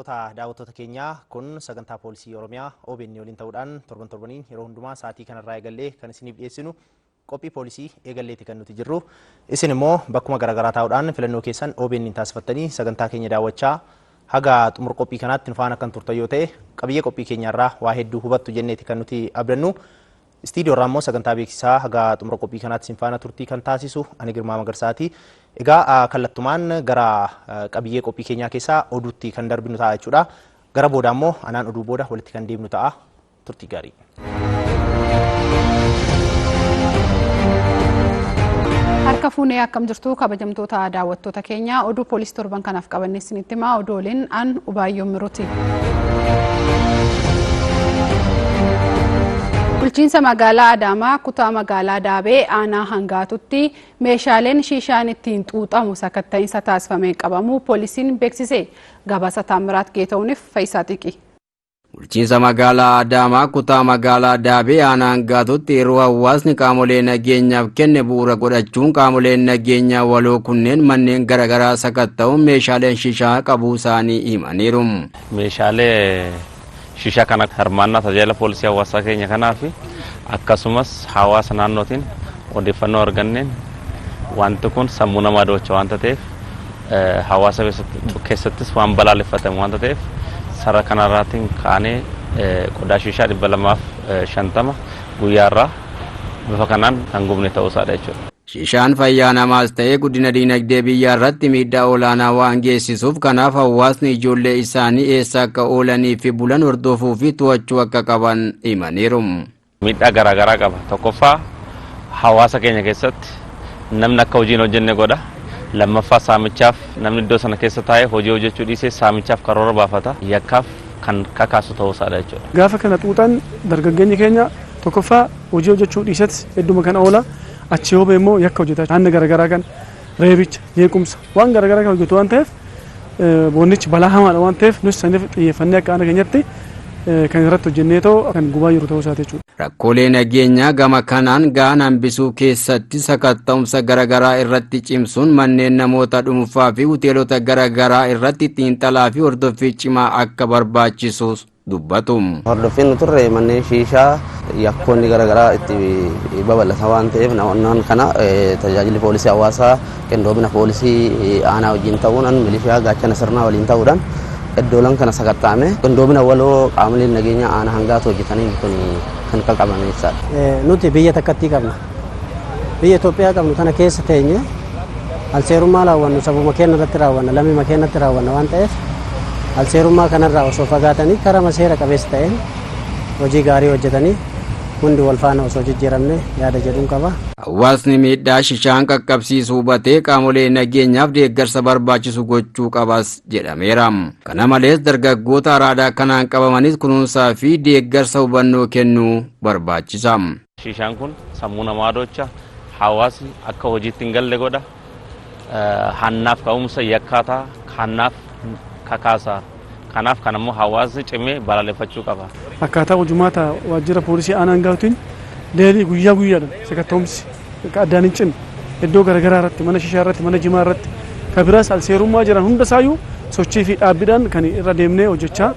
Kabajamtoota daawwattoota keenyaa, kun sagantaa poolisii Oromiyaa OBN waliin ta'uudhaan torban torbaniin yeroo hundumaa sa'aatii kanarraa eegallee kan isiniif dhiyeessinu qophii poolisii eegalleeti kan nuti jirru. Isin immoo bakkuma garaagaraa taa'uudhaan filannoo keessan OBN taasifattanii sagantaa keenya daawwachaa haga xumura qophii kanaatti nu faana kan turtan yoo ta'e, qabiyyee qophii keenyaarraa waa hedduu hubattu jenneeti kan nuti abdannu. Istiidiyoo irraa immoo sagantaa beeksisaa haga xumura qophii kanaatti isin faana turtii kan taasisu ani Girmaa Magarsaati. Egaa kallattumaan gara qabiyyee qophii keenyaa keessaa oduutti kan darbinu ta'a jechuudha. Gara booda immoo anaan oduu booda walitti kan deebinu ta'a. Turtii gaarii. Harka fuunee, akkam jirtu kabajamtoota daawwattoota keenya? Oduu poolisii torban kanaaf qabannee isinitti himaa. Oduu waliin an Ubaayyoo Miruuti. Bulchiinsa magaalaa Adaamaa, kutaa magaalaa Daabee, aanaa Hangaatutti meeshaaleen shiishaan ittiin xuuxamu sakatta'iinsa taasifameen qabamu poolisiin beeksise. Gabaasa Taammiraat Geeta'uuniif Faayisaa Xiqi. Bulchiinsa magaalaa Adaamaa, kutaa magaalaa Daabee, aanaa Hangaatutti yeroo hawaasni qaamolee nageenyaaf kenne bu'uura godhachuun qaamoleen nageenyaa waloo kunneen manneen garaagaraa sakatta'uun meeshaaleen shishaa qabuu isaanii himaniiru. Meeshaalee shishaa kana hirmaannaa tajaajila poolisii hawaasaa keenya kanaa fi akkasumas hawaasa naannootiin odeeffannoo arganneen, wanti kun sammuu namaa doocha waanta ta'eef, hawaasa keessattis waan balaaleffatamu waanta ta'eef, sara kanarraatiin kaanee qodaa shishaa 250 guyyaa irraa bifa kanaan kan gubne ta'uu isaadha jechuudha. Shishaan fayyaa namaas ta'ee guddina diinagdee biyyaa irratti miidhaa olaanaa waan geessisuuf, kanaaf hawaasni ijoollee isaanii eessa akka oolanii fi bulan hordofuu fi to'achuu akka qaban himaniiru. Miidhaa garaagaraa qaba. Tokkoffaa, hawaasa keenya keessatti namni akka hojii hin hojjenne godha. Lammaffaa, saamichaaf namni iddoo sana keessa taa'ee hojii hojjechuu dhiisee saamichaaf karoora baafata. Yakkaaf kan kakaasu ta'uu isaadha jechuudha. Gaafa kana xuuxan dargaggeenyi keenya tokkoffaa hojii hojjechuu dhiisatti hedduma kana oola. Achi yoo ba'e immoo yakka hojjeta. Hanna garaagaraa kan reebicha, jeequmsa, waan garaagaraa kan hojjetu waan ta'eef, boonnichi balaa hamaadha waan ta'eef, nus saniif xiyyeeffannee akka aanaa keenyatti kan irratti hojjennee ta'u kan gubaa jiru ta'uu isaati jechuudha. Rakkoolee nageenyaa gama kanaan ga'an hambisuu keessatti sakatta'umsa garaagaraa irratti cimsuun manneen namoota dhuunfaa fi hoteelota garaagaraa irratti xiinxalaa fi hordoffii cimaa akka barbaachisu dubbatu. Hordoffiin nu turre manneen shiishaa yakkoonni garaagaraa itti babal'atan waan ta'eef, naannoo kana tajaajilli poolisii hawaasaa qindoomina poolisii aanaa wajjin ta'uun, milishaa gaachana sirnaa waliin ta'uudhaan iddoolan kana sakatta'ame, qindoomina waloo qaamoleen nageenya aanaa Hangaatu hojjetaniin kun kan qaqqabame jechaadha. Nuti biyya takkattii qabna. Biyya Itoophiyaa qabnu tana keessa teenye alseerummaa raawwannu sabuma keenya irratti raawwanna, lammii keenyatti raawwanna waan ta'eef, alseerummaa kanarraa osoo fagaatanii karama seera qabeessa ta'een hojii gaarii hojjetanii hundi wal faana osoo jijjiiramne yaada jedhuun qaba. Hawaasni miidhaa shishaan qaqqabsiisu hubatee qaamolee nageenyaaf deeggarsa barbaachisu gochuu qabas jedhameera. Kana malees dargaggoota araadaa kanaan qabamanis kunuunsaa fi deeggarsa hubannoo kennuu barbaachisa. Shiishaan kun sammuu namaa doocha, hawaasni akka hojiitti hin galle godha, hannaaf ka'umsa yakkaa ta'a, hannaaf kakaasa. Kanaaf kan ammoo hawaasni cimee balaaleffachuu qaba. Akkaataa hojumaata waajjira poolisii aanaa Hangaatuutiin leelii guyyaa guyyaadhaan sakatta'umsi addaan hin cinne iddoo garaagaraa irratti, mana shishaa irratti, mana jimaa irratti, kan biraas alseerummaa jiran hunda isaayyuu sochii fi dhaabbiidhaan kan irra deemnee hojjechaa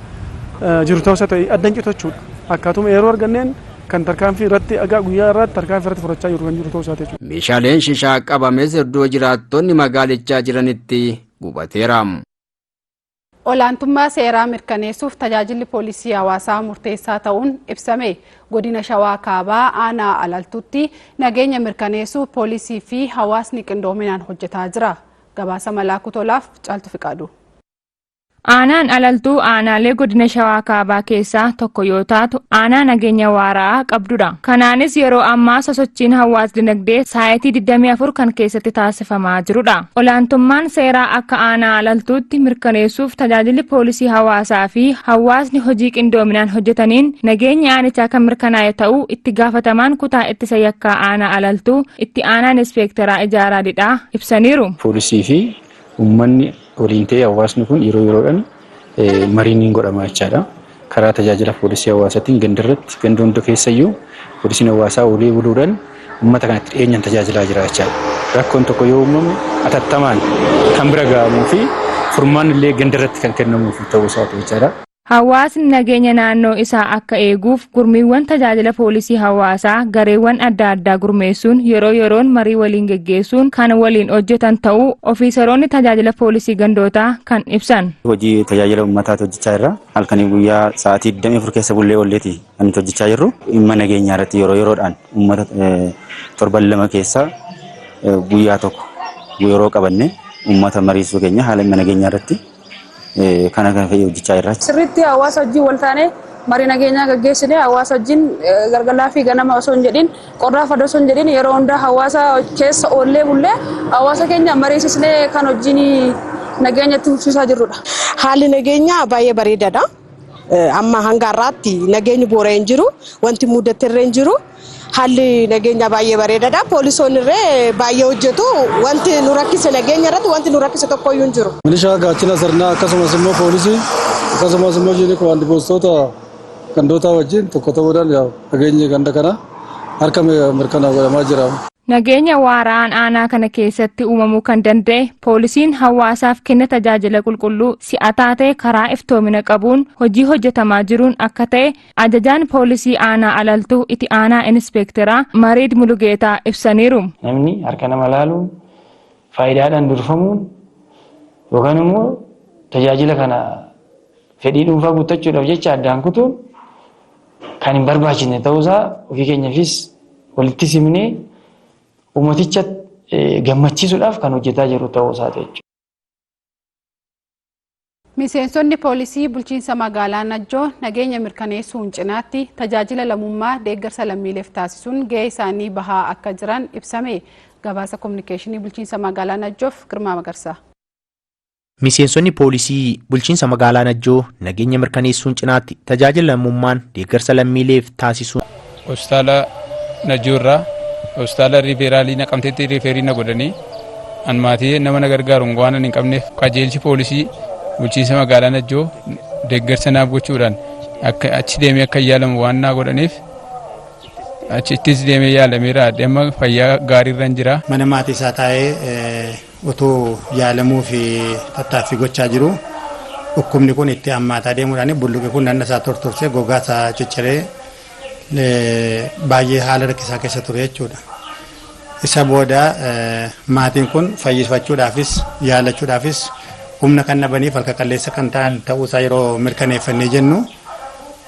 jiru ta'uu isaa ta'e adda hin citu jechuudha. Akkaatuma yeroo arganneen kan tarkaanfii irratti agaa guyyaa irraatti tarkaanfii irratti fudhachaa jiru kan jiru ta'uu isaati jechuudha. Meeshaaleen shishaa qabames iddoo jiraattonni magaalichaa jiranitti gubateera. Olaantummaa seeraa mirkaneessuuf tajaajilli poolisii hawaasaa murteessaa ta'uun ibsame. Godina Shawaa Kaabaa, aanaa Alaltuutti nageenya mirkaneessuuf poolisii fi hawaasni qindoominaan hojjetaa jira. Gabaasa Malaakuu Tolaaf Caaltu Fiqaadu. Aanaan Alaltuu aanaalee godina Shawaa Kaabaa keessaa tokko yoo taatu, aanaa nageenya waaraa qabdudha. Kanaanis yeroo ammaa sosochiin hawaas dinagdee saayitii 24 kan keessatti taasifamaa jirudha. Olaantummaan seeraa akka aanaa Alaltuutti mirkaneessuuf tajaajilli poolisii hawaasaa fi hawaasni hojii qindoominaan hojjetaniin nageenyi aanichaa kan mirkanaa'e ta'uu itti gaafatamaan kutaa ittisa yakkaa aanaa Alaltuu, itti aanaan inspeektaraa Ijaaraa Didhaa ibsaniiru. Poolisii fi uummanni waliin ta'ee hawaasni kun yeroo yeroodhaan mariin ni godhama jechaadha. Karaa tajaajila poolisii hawaasaatiin ganda irratti, ganda hunda keessayyuu poolisiin hawaasaa olee buluudhaan uummata kanatti dhiyeenyaan tajaajilaa jira jechaadha. Rakkoon tokko yoo uumame atattamaan kan bira gahamuu fi Furmaan illee ganda irratti kan kennamuuf ta'uu isaati jechaadha. Hawaasni nageenya naannoo isaa akka eeguuf gurmiiwwan tajaajila poolisii hawaasaa gareewwan adda addaa gurmeessuun yeroo yeroon marii waliin geggeessuun kan waliin hojjetan ta'uu ofiisaroonni tajaajila poolisii gandootaa kan ibsan. Hojii tajaajila uummataati hojjechaa jirra. Halkanii guyyaa sa'aatii 24 keessa bullee oolleeti kan nuti hojjechaa jirru. Dhimma nageenyaa irratti yeroo yeroodhaan uummata torban 2 keessa guyyaa tokko yeroo qabanne uummata mariisuu keenya haala dhimma nageenyaa irratti kana kan fa'i hojjechaa jirra. Sirriitti hawaasa wajjin wal taanee marii nageenyaa gaggeessine, hawaasa wajjin galgalaa fi ganama osoo hin jedhin, qorraa fadha osoo hin jedhin, yeroo hundaa hawaasa keessa oollee bullee hawaasa keenya mariisisnee kan wajjin nageenya itti fufsiisaa jirrudha. Haalli nageenyaa baay'ee bareedaadha. Amma hanga har'aatti nageenyi boora'ee hin jiru. Wanti mudate illee hin jiru. Haalli nageenyaa baay'ee bareedaadha. Poolisoonni illee baay'ee hojjetu. Wanti nu rakkise nageenya irratti wanti nu rakkise tokkoyyuu hin jiru. Milishaa gaachana sirnaa, akkasumas immoo poolisii, akkasumas immoo jiini komaandi poostoota gandoota wajjin tokko ta'uudhaan nageenyi ganda kana harka mirkanaa godhamaa jira. Nageenya waaraan aanaa kana keessatti uumamuu kan danda'e poolisiin hawaasaaf kenna tajaajila qulqulluu si'ataa ta'e karaa iftoomina qabuun hojii hojjetamaa jiruun akka ta'e ajajaan poolisii aanaa Alaltuu itti aanaa inispeekteraa Mariid Mulugeetaa ibsaniiru. Namni harka nama laaluun, faayidaadhaan durfamuun yookaan immoo tajaajila kana fedhii dhuunfaa guuttachuudhaaf jecha addaan kutuun kan hin barbaachisne ta'uusaa ofii keenyaafis walitti simnee uummaticha gammachiisuudhaaf kan hojjetaa jiru ta'uu isaati jechuudha. Miseensonni poolisii bulchiinsa magaalaa Najjoo nageenya mirkaneessuun cinaatti tajaajila lammummaa deeggarsa lammiileef taasisuun gahee isaanii bahaa akka jiran ibsame. Gabaasa kominikeeshinii bulchiinsa magaalaa Najjoof Girmaa Magarsaa. Miseensonni poolisii bulchiinsa magaalaa Najjoo nageenya mirkaneessuun cinaatti tajaajila lammummaan deeggarsa lammiileef taasisuun. Hospitaala Najjoo irraa hospitaala referral Naqamteetti refer na godhanii, an maatii nama na gargaaru waan hin qabneef, qajeelchi poolisii bulchiinsa magaalaa Najjoo deeggarsa naaf gochuudhaan akka achi deemee akka yaalamu waan naa godhaniif, achittis deemee yaalameera. Amma fayyaa gaariirra jira. Mana maatii isaa taa'ee utuu yaalamuu fi tattaaffii gochaa jiru, dhukkubni kun itti hammaataa deemuudhaan bulluqi kun dhagna isaa tortorsee, gogaa isaa cicciree, baay'ee haala rakkisaa keessa ture jechuudha. Isa booda maatiin kun fayyifachuudhaafis yaalachuudhaafis humna kan dhabaniif, harka qalleessa kan ta'an ta'uusaa yeroo mirkaneeffannee jennu,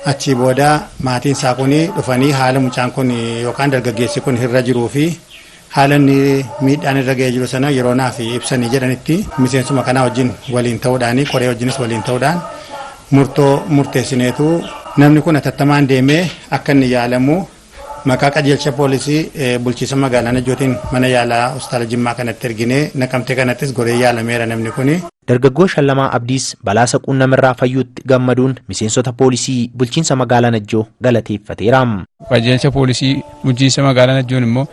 achii booda maatiin isaa kun dhufanii haala mucaan kun yookaan dargaggeessi kun irra jiruu fi haala inni miidhaan irra ga'ee jiru sana yeroo naaf ibsanii jedhanitti, miseensuma kanaa wajjin waliin ta'uudhaan, koree wajjinis waliin ta'uudhaan, murtoo murteessineetu namni kun atattamaan deemee akka inni yaalamu maqaa qajeelcha poolisii bulchiinsa magaalaa Najjootiin mana yaalaa hospitaala Jimmaa kanatti erginee, Naqamtee kanattis goree yaalameera namni kuni. Dargaggoo Shallamaa Abdiis balaa quunnamirraa fayyuutti gammaduun miseensota poolisii bulchiinsa magaalaa Najjoo galateeffateera. Qajeelcha poolisii bulchiinsa magaalaa Najjoon immoo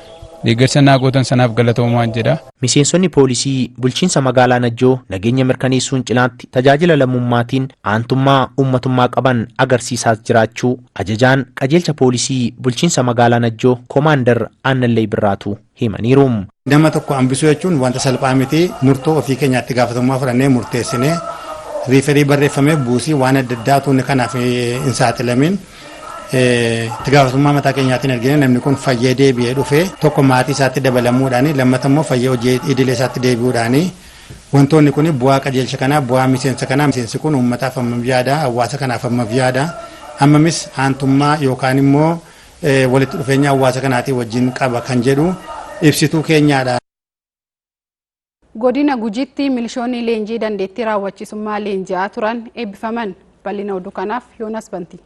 deeggarsa naa gootan sanaaf galatoomaa jedha. Miseensonni poolisii bulchiinsa magaalaa Najjoo nageenya mirkaneessuun cinaatti tajaajila lammummaatiin aantummaa uummatummaa qaban agarsiisaa jiraachuu ajajaan qajeelcha poolisii bulchiinsa magaalaa Najjoo Koomaandar Aannallee Birraatu himaniiru. Nama tokko hambisuu jechuun wanta salphaa miti. Murtoo ofii keenyaatti gaafatamummaa fudhannee murteessinee, refer barreeffamee, buusii waan adda addaa kanaaf hin saaxilamin, itti gaafatamummaa mataa keenyaatiin argine, namni kun fayyee deebi'ee dhufee tokko maatii isaatti dabalamuudhaani, lammata immoo fayyee hojii idilee isaatti deebi'uudhaani, wantoonni kun bu'aa qajeelcha kanaa, bu'aa miseensa kanaa. Miseensi kun uummataaf hammam yaada, hawaasa kanaaf hammam yaada, hammamis aantummaa yookaan immoo walitti dhufeenya hawaasa kanaatii wajjin qaba kan jedhu ibsituu keenyaadha. Godina Gujiitti milishoonni leenjii dandeettii raawwachiisummaa leenji'aa turan eebbifaman. Bal'ina oduu kanaaf Yoonas Bantii.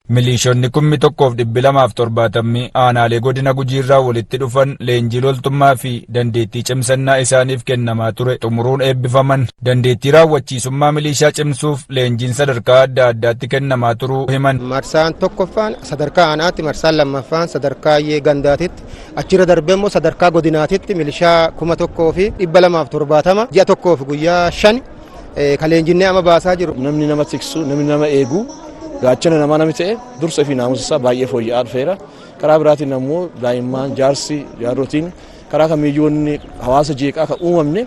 Milishoonni 1270 aanaalee godina Gujiirraa walitti dhufan leenjii loltummaa fi dandeettii cimsannaa isaaniif kennamaa ture xumuruun eebbifaman. Dandeettii raawwachiisummaa milishaa cimsuuf leenjiin sadarkaa adda addaatti kennamaa turuu himan. Marsaan tokkoffaan sadarkaa aanaatti, marsaan lammaffaan sadarkaa gandaatitti, achirra darbee immoo sadarkaa godinaatitti milishaa 1270 ji'a 1 fi guyyaa 5 kan leenjinnee amma baasaa jiru. Namni nama tiksu, namni nama eegu, gaachana namaa namni ta'e dursa fi naamusa isaa baay'ee fooyya'aa dhufeera. Karaa biraatiin ammoo daa'imman, jaarsi, jaarrotiin karaa kamiyyuu wanni hawaasa jeeqaa kan uumamne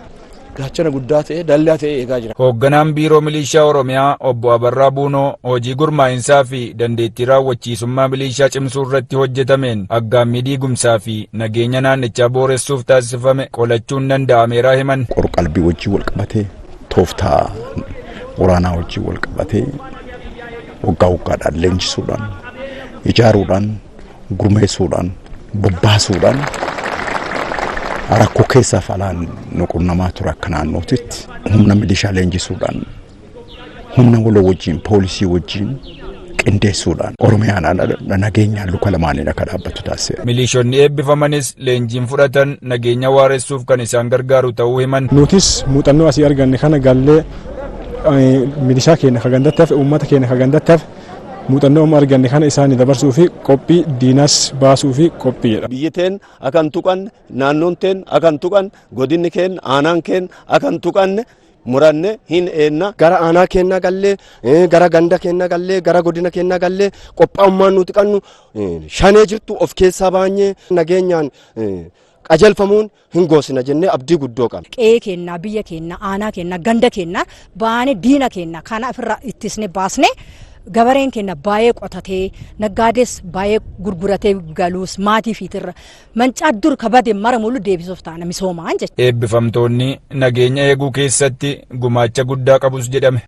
Gaachana guddaa ta'e, dallaa ta'e eegaa jira. Hoogganaan Biiroo Milishaa Oromiyaa Obbo Abarraa Buunoo hojii gurmaa'insaa fi dandeettii raawwachiisummaa milishaa cimsuu irratti hojjetameen aggaammii diigumsaa fi nageenya naannichaa booressuuf taasifame qolachuun danda'ameeraa himan. Qorqalbii wajjin wal qabatee, tooftaa waraanaa wajjin wal qabatee, waggaa waggaadhaan leenjisuudhaan, ijaaruudhaan, gurmeessuudhaan, bobbaasuudhaan rakkoo keessaaf alaan nu qunnamaa ture. Akka naannootitti humna milishaa leenjisuudhaan, humna waloo wajjin, poolisii wajjin qindeessuudhaan Oromiyaan nageenyaan luka lamaaniin akka dhaabbattu taasiseera. Milishoonni eebbifamanis leenjiin fudhatan nageenya waaressuuf kan isaan gargaaru ta'uu himan. Nutis muuxannoo asii arganne kana gallee milishaa keenya ka gandatti hafe, uummata keenya ka gandatti hafe, muuxannoo amma arganne kana isaanii dabarsuu fi qophii diinas baasuu fi qophiidha. Biyyi teen akka hin tuqanne, naannoon teen akka hin tuqanne, godinni keen, aanaan keen akka hin tuqanne muranne hin eenna. Gara aanaa keenyaa gallee, gara ganda keenyaa gallee, gara godina keenyaa gallee, qophaa'ummaan nuti qabnu shanee jirtu of keessaa baanyee nageenyaan qajeelfamuun hin goosina jennee abdii guddoo qabna. Qe'ee keennaa, biyya keennaa, aanaa keennaa, ganda keennaa baanee diina keennaa kana ofirraa ittisne baasne, gabareen keenya baay'ee qotatee, naggaadees baay'ee gurguratee galuus, maatii fiitirra mancaa dur kabade mara mulu deebisuuf taana misoomaan jechuudha. Eebbifamtoonni nageenya eeguu keessatti gumaacha guddaa qabus jedhame.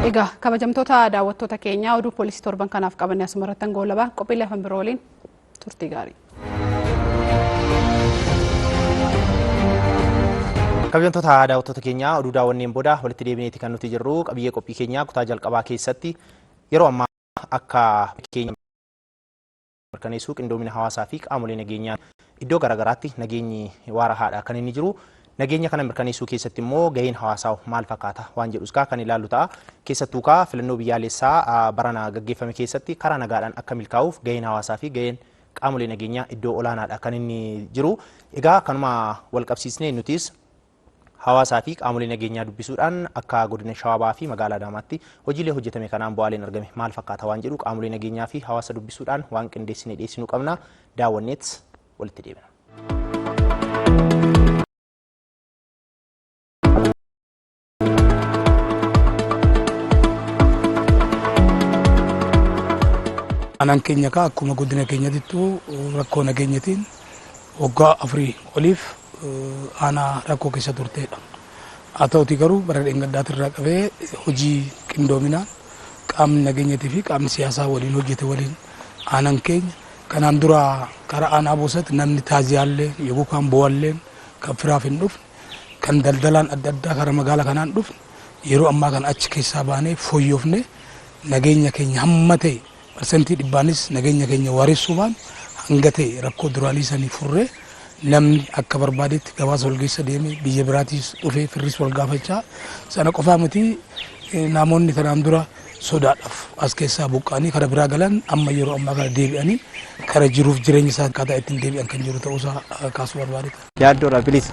Egaa kabajamtoota daawwattoota keenyaa, oduu poolisii torban kanaaf qabanne asuma irratti goolabaa. Qophiilee hafan biroo waliin turtii gaarii. Kabajamtoota daawwattoota keenyaa, oduu daawwanneen booda walitti deebineeti kan nuti jirru. Qabiyyee qophii keenyaa kutaa jalqabaa keessatti yeroo ammaa akka keenya mirkaneessuu qindoomina hawaasaa fi qaamolee nageenyaa iddoo garaagaraatti nageenyi waarahaadha kan inni jiru. Nageenya kana mirkaneessuu keessatti immoo gaheen hawaasaa maal fakkaata waan jedhus kan ilaallu ta'a. Keessattuu kaa filannoo biyyaalessaa barana gaggeeffame keessatti karaa nagaadhaan akka milkaa'uuf gaheen hawaasaa fi gaheen qaamolee nageenyaa iddoo olaanaadha kan inni jiru. Egaa kanuma wal qabsiisnee nutis hawaasaa fi qaamolee nageenyaa dubbisuudhaan akka godina Shawaa Bahaa fi magaalaa Adaamaatti hojiilee hojjetame kanaan bu'aaleen argame maal fakkaata waan jedhu qaamolee nageenyaa fi hawaasa dubbisuudhaan waan qindeessinee dhiyeessinuu qabna. Daawwanneet walitti deebina. Aanaan keenya kaa akkuma godina keenyatittuu rakkoo nageenyatiin waggaa 4 oliif aanaa rakkoo keessa turteedha. Haa ta'utii garuu bara dheengaddaatirraa qabee hojii qindoominaan qaamni nageenyatii fi qaamni siyaasaa waliin hojjete waliin aanaan keenya kanaan dura karaa aanaa Boosat namni taaziyaallee yoguu kaan bo'alleen kan firaaf hin dhufne, kan daldalaan adda addaa karaa magaalaa kanaan dhufne, yeroo ammaa kana achi keessaa baanee fooyyofne, nageenya keenya hamma ta'e 100%n nageenya keenya waaressuu baanu hanga ta'e rakkoo duraanii sanii furree, namni akka barbaadetti gabaasa wal keessa deeme, biyya biraatiis dhufee firris wal gaafachaa, sana qofaa miti, namoonni tanaan dura sodaadhaaf as keessaa buqqa'anii kara biraa galan amma yeroo ammaa kana deebi'anii kara jiruuf jireenya isaa akkaataa ittiin deebi'an kan jiru ta'uusaa kaasuu barbaadeta. Yaaddoodha bilisa.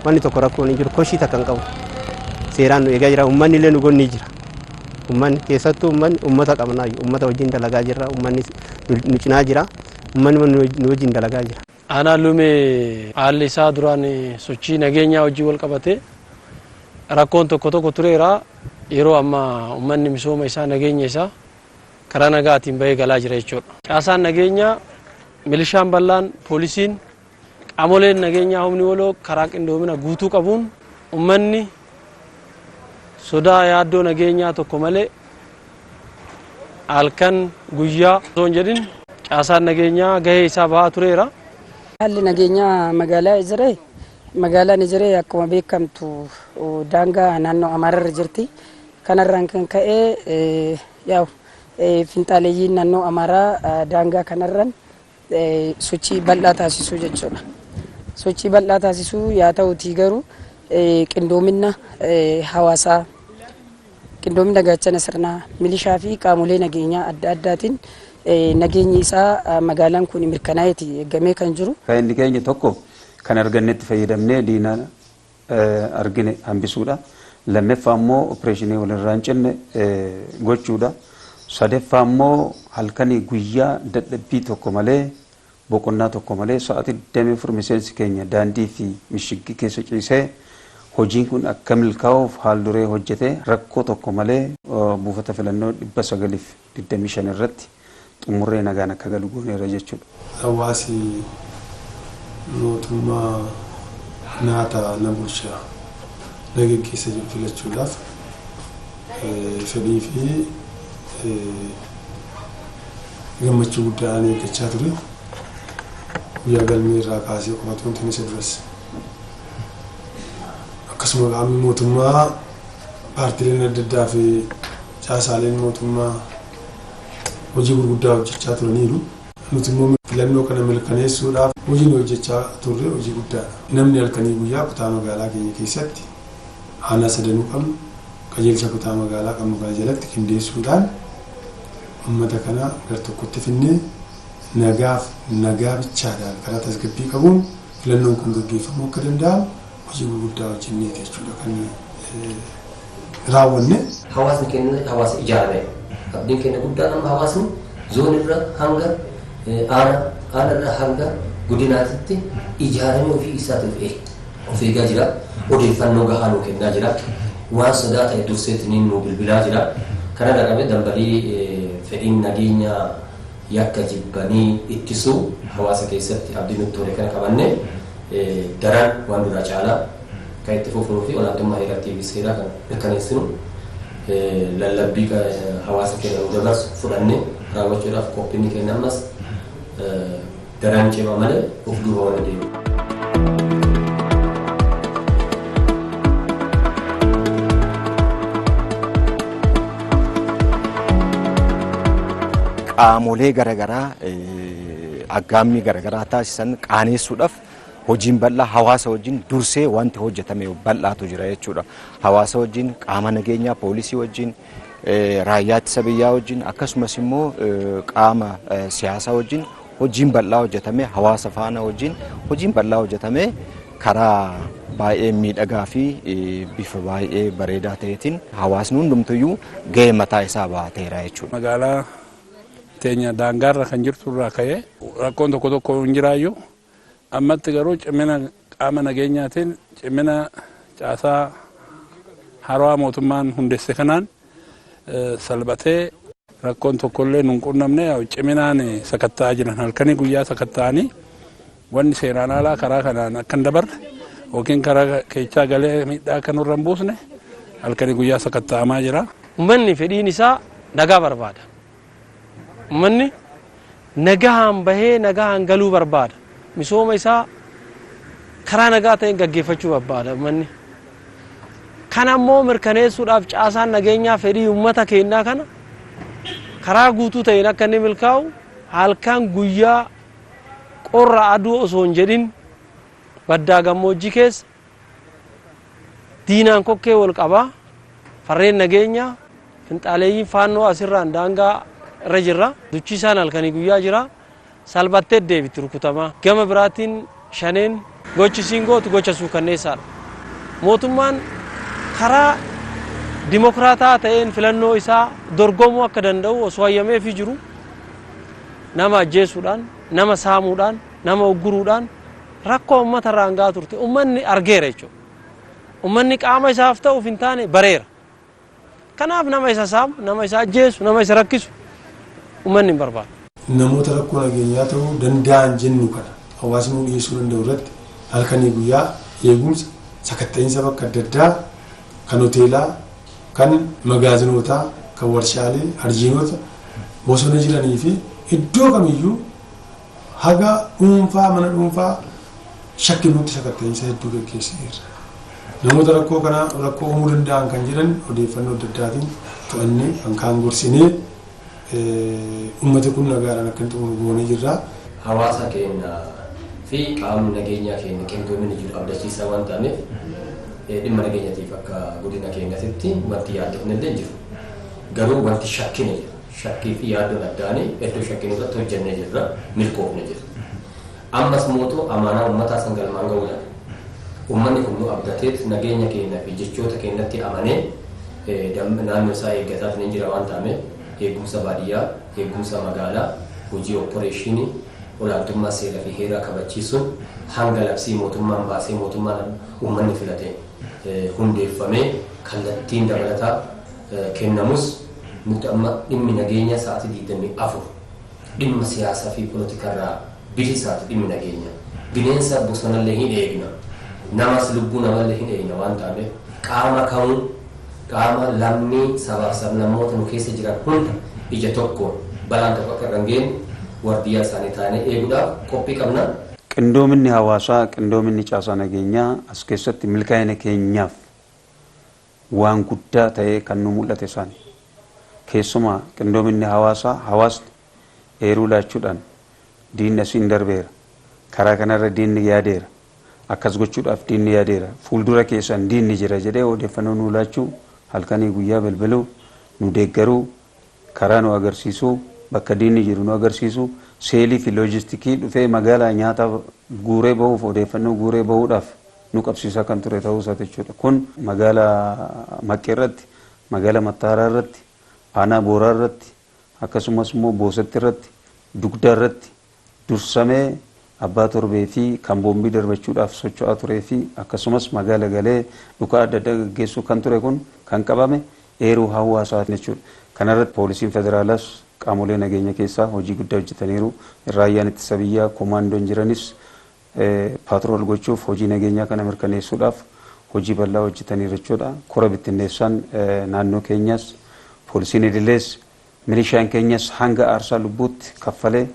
Wanni tokko rakkoon hin jiru, koshii takka hin qabu. Seeraan nu eegaa jira, uummanni illee nu gonni jira. Uummanni keessattuu uummanni uummata qabnaayyuu, uummata wajjin dalagaa jirra, uummanni nu cinaa jira, uummanni nu wajjin dalagaa jira. Aanaan Lumee haalli isaa duraan sochii nageenyaa wajjin wal qabatee rakkoon tokko tokko tureera. Yeroo ammaa uummanni misooma isaa, nageenya isaa karaa nagaatiin bahee galaa jira jechuudha. Caasaan nageenyaa, milishaan bal'aan, poolisiin, qaamoleen nageenyaa humni waloo karaa qindoomina guutuu qabuun uummanni sodaa yaaddoo nageenyaa tokko malee halkan guyyaa osoo hin jedhin caasaan nageenyaa gahee isaa bahaa tureera. Haalli nageenyaa magaalaa Ejeree, magaalaan Ejeree akkuma beekamtu daangaa naannoo Amaararra jirti. Kanarraan kan ka'e yaa'u finxaaleeyyiin naannoo Amaaraa daangaa kanarraan sochii bal'aa taasisuu jechuudha. Sochii bal'aa taasisuu yaa ta'utii garuu qindoomina hawaasaa, qindoomina gaachana sirnaa, milishaa fi qaamolee nageenyaa adda addaatiin nageenyi isaa magaalaan kun mirkanaa'eeti eegamee kan jiru. Inni keenya tokko kan argannetti fayyadamnee diina argine hambisuudha. Lammaffaa immoo opereeshinii walirraa hin cinne gochuudha. Sadaffaa immoo halkanii guyyaa dadhabbii tokko malee Boqonnaa tokko malee sa'aatii 24 miseensi keenya daandii fi mishiggii keessa ciisee hojiin kun akka milkaa'uuf haal duree hojjete rakkoo tokko malee buufata filannoo 925 irratti xumurree nagaan akka galu gooneera jechuudha. Hawaasi mootummaa naa ta'a, na bulcha, na geggeessa jedhu filachuudhaaf fedhii fi gammachuu guddaadhaan eeggachaa ture. Guyyaa galmee irraa kaasee qofa otoo hin ta'in isa duras. Akkasuma qaamni mootummaa, paartileen adda addaa fi caasaaleen mootummaa hojii gurguddaa hojjechaa turaniiru. Nuti immoo filannoo kana mirkaneessuudhaaf hojiin hojjechaa turre hojii guddaadha. Namni halkanii guyyaa kutaa magaalaa keenya keessatti aanaa sadanuu qabnu, qajeelcha kutaa magaalaa qabnu kana jalatti qindeessuudhaan ummata kana gar tokkotti finnee nagaaf nagaa bichaadhaan karaa tasgabbii qabuun filannoon kun gaggeeffamuu akka danda'amu hojii gurguddaa hojjenneeti jechuudha kan raawwanne. Hawaasni keenya hawaasa ijaaramedha. Abdiin keenya guddaan amma hawaasni zoonirra hanga aana, aanarra hanga godinaatitti ijaaramee ofii isaatiin of eegaa jira. Odeeffannoo gahaa nuu kennaa jira. Waan sodaa ta'e durseetiniin nuu bilbilaa jira. Kanarraa qabee dambalii fedhiin nageenya yakka jibbanii ittisuu hawaasa keessatti abdii nutti hore kana qabannee daran waan duraa caalaa kan itti fufnuu fi olaantummaa heerattii fi seeraa kan mirkaneessinu lallabbii hawaasa keenya nu dabarsu fudhannee raawwachuudhaaf qophiin keenya ammas daran cima malee of duuba waan deemu. Qaamolee garaagaraa aggaammii garaagaraa taasisan qaaneessuudhaaf hojiin bal'aa hawaasa wajjin dursee wanti hojjetame bal'aatu jira jechuudha. Hawaasa wajjin, qaama nageenyaa, poolisii wajjin, raayyaa ittisa biyyaa wajjin, akkasumas immoo qaama siyaasaa wajjin hojiin bal'aa hojjetame, hawaasa faana wajjin hojiin bal'aa hojjetame karaa baay'ee miidhagaa fi bifa baay'ee bareedaa ta'eetiin hawaasni hundumtuyyuu gahee mataa isaa baateera jechuudha. Magaalaa teenya daangaarra kan jirtu irraa ka'ee rakkoon tokko tokko hin jiraayyuu, ammatti garuu cimina qaama nageenyaatiin, cimina caasaa harawaa mootummaan hundeesse kanaan salphatee rakkoon tokkollee nun qunnamne. Ciminaan sakatta'aa jiran, halkanii guyyaa sakatta'anii wanni seeraan alaa karaa kanaan akka hin dabarre yookiin karaa keechaa galee miidhaa akka nurra hin buusne halkanii guyyaa sakatta'amaa jira. Uummanni fedhiin isaa nagaa barbaada. Uummanni nagahaan bahee nagahaan galuu barbaada. Misooma isaa karaa nagaa ta'een gaggeeffachuu barbaada uummanni. Kana immoo mirkaneessuudhaaf caasaan nageenyaa fedhii uummata keenyaa kana karaa guutuu ta'een akka inni milkaa'u halkan guyyaa, qorra aduu osoo hin jedhin, baddaa gammoojjii keessa diinaan kokkee wal qabaa, farreen nageenyaa finxaaleeyyiin faannoo asirraan daangaa irra jirra. Duchiisaan halkanii guyyaa jira. Salphattee deebitti rukutamaa. Gama biraatiin shaneen gochi isiin gootu gocha suukanneessaadha. Mootummaan karaa dimokraataa ta'een filannoo isaa dorgomuu akka danda'u osoo hayyameefii jiru nama ajjeesuudhaan, nama saamuudhaan, nama ugguruudhaan rakkoo uummata irraan gahaa turte. Uummanni argeera jechuudha. Uummanni qaama isaaf ta'uuf hin taane bareera. Kanaaf nama isa saamu, nama isa ajjeesu, nama isa rakkisu uummanni hin barbaadu. Namoota rakkoo nageenyaa ta'uu danda'an jennu kana hawaasni nuu dhiyeessuu danda'u irratti halkanii guyyaa eegumsa, sakatta'iinsa bakka adda addaa kan hoteelaa, kan magaazinootaa, kan warshaalee, arjiinota bosona jiranii fi iddoo kamiyyuu haga dhuunfaa mana dhuunfaa shakkinutti sakatta'iinsa hedduu gaggeessineerra. Namoota rakkoo kana rakkoo uumuu danda'an kan jedhan odeeffannoo adda addaatiin to'annee, kan kaan gorsinee, uummati kun nagaadhaan akka inni xumuru goonee jirra. Hawaasa keenya fi qaamni nageenyaa keenya qindoominni jiru abdachiisaa waan ta'ameef dhimma nageenyatiif akka godina keenyatitti wanti yaaddofne illee jiru. Garuu wanti shakkine jira. Shakkii fi yaaddoon addaanii iddoo shakkinu irratti hojjennee jirra, milkoofne jirra. Ammas mootuu amaanaa uummataa san galmaan ga'uudhaan uummanni kun nu abdateet nageenya keenya fi jechoota keenyatti amanee naannoo isaa eeggataatiin hin jira waan ta'ameef eegumsa baadiyyaa, eegumsa magaalaa, hojii opporeeshinii Olaantummaa seeraa fi heeraa kabachiisuun hanga labsii mootummaan baasee mootummaan uummanni filate hundeeffamee kallattiin dabalataa kennamus, nuti amma dhimmi nageenya sa'aatii 24 dhimma siyaasaa fi poolitikarraa bilisaati dhimmi nageenya. Bineensa bosonallee hin eegna. Namas lubbuu namallee hin eegna waan ta'eef, qaama kamuu, qaama lammii sabaaf sablammoota nu keessa jiran hunda ija tokkoon balaan tokko akka irra hin geenye wardiyyaa isaanii taanee eeguudhaaf qophii qabna. Qindoominni hawaasaa, qindoominni caasaa nageenyaa as keessatti milkaa'ina keenyaaf waan guddaa ta'ee kan nu mul'ate isaani. Keessumaa qindoominni hawaasaa, hawaasni eeruu laachuudhaan diinni asiin darbeera. Karaa kanarra diinni yaadeera. Akkas gochuudhaaf diinni yaadeera. Fuuldura keessan diinni jira jedhee odeeffannoo nuu laachuu, halkanii guyyaa bilbiluu, nu deeggaruu, karaa nu agarsiisuu, bakka diinni jiru nu agarsiisuu, seelii fi loojistikii dhufee magaalaa nyaata guuree bahuuf, odeeffannoo guuree bahuudhaaf nu qabsiisaa kan ture ta'uu isaati jechuudha. Kun magaalaa Maqqee irratti, magaalaa Mattaaraa irratti, aanaa Booraa irratti, akkasumas immoo Boosatti irratti, Dugdaa irratti dursamee abbaa torbee fi kan boombii darbachuudhaaf socho'aa turee fi akkasumas magaala galee dhukaa adda addaa gaggeessuu kan ture kun kan qabame eeruu hawaasaa jechuudha. Kanarratti poolisiin federaalaas qaamolee nageenya keessaa hojii guddaa hojjetaniiru. Raayyaan ittisa biyyaa, koomaandoon jiranis patrol gochuuf, hojii nageenyaa kana mirkaneessuudhaaf hojii bal'aa hojjetaniiru jechuudha. Kora bittinneessaan naannoo keenyas, poolisiin idilees, milishaan keenyas hanga aarsaa lubbuutti kaffalee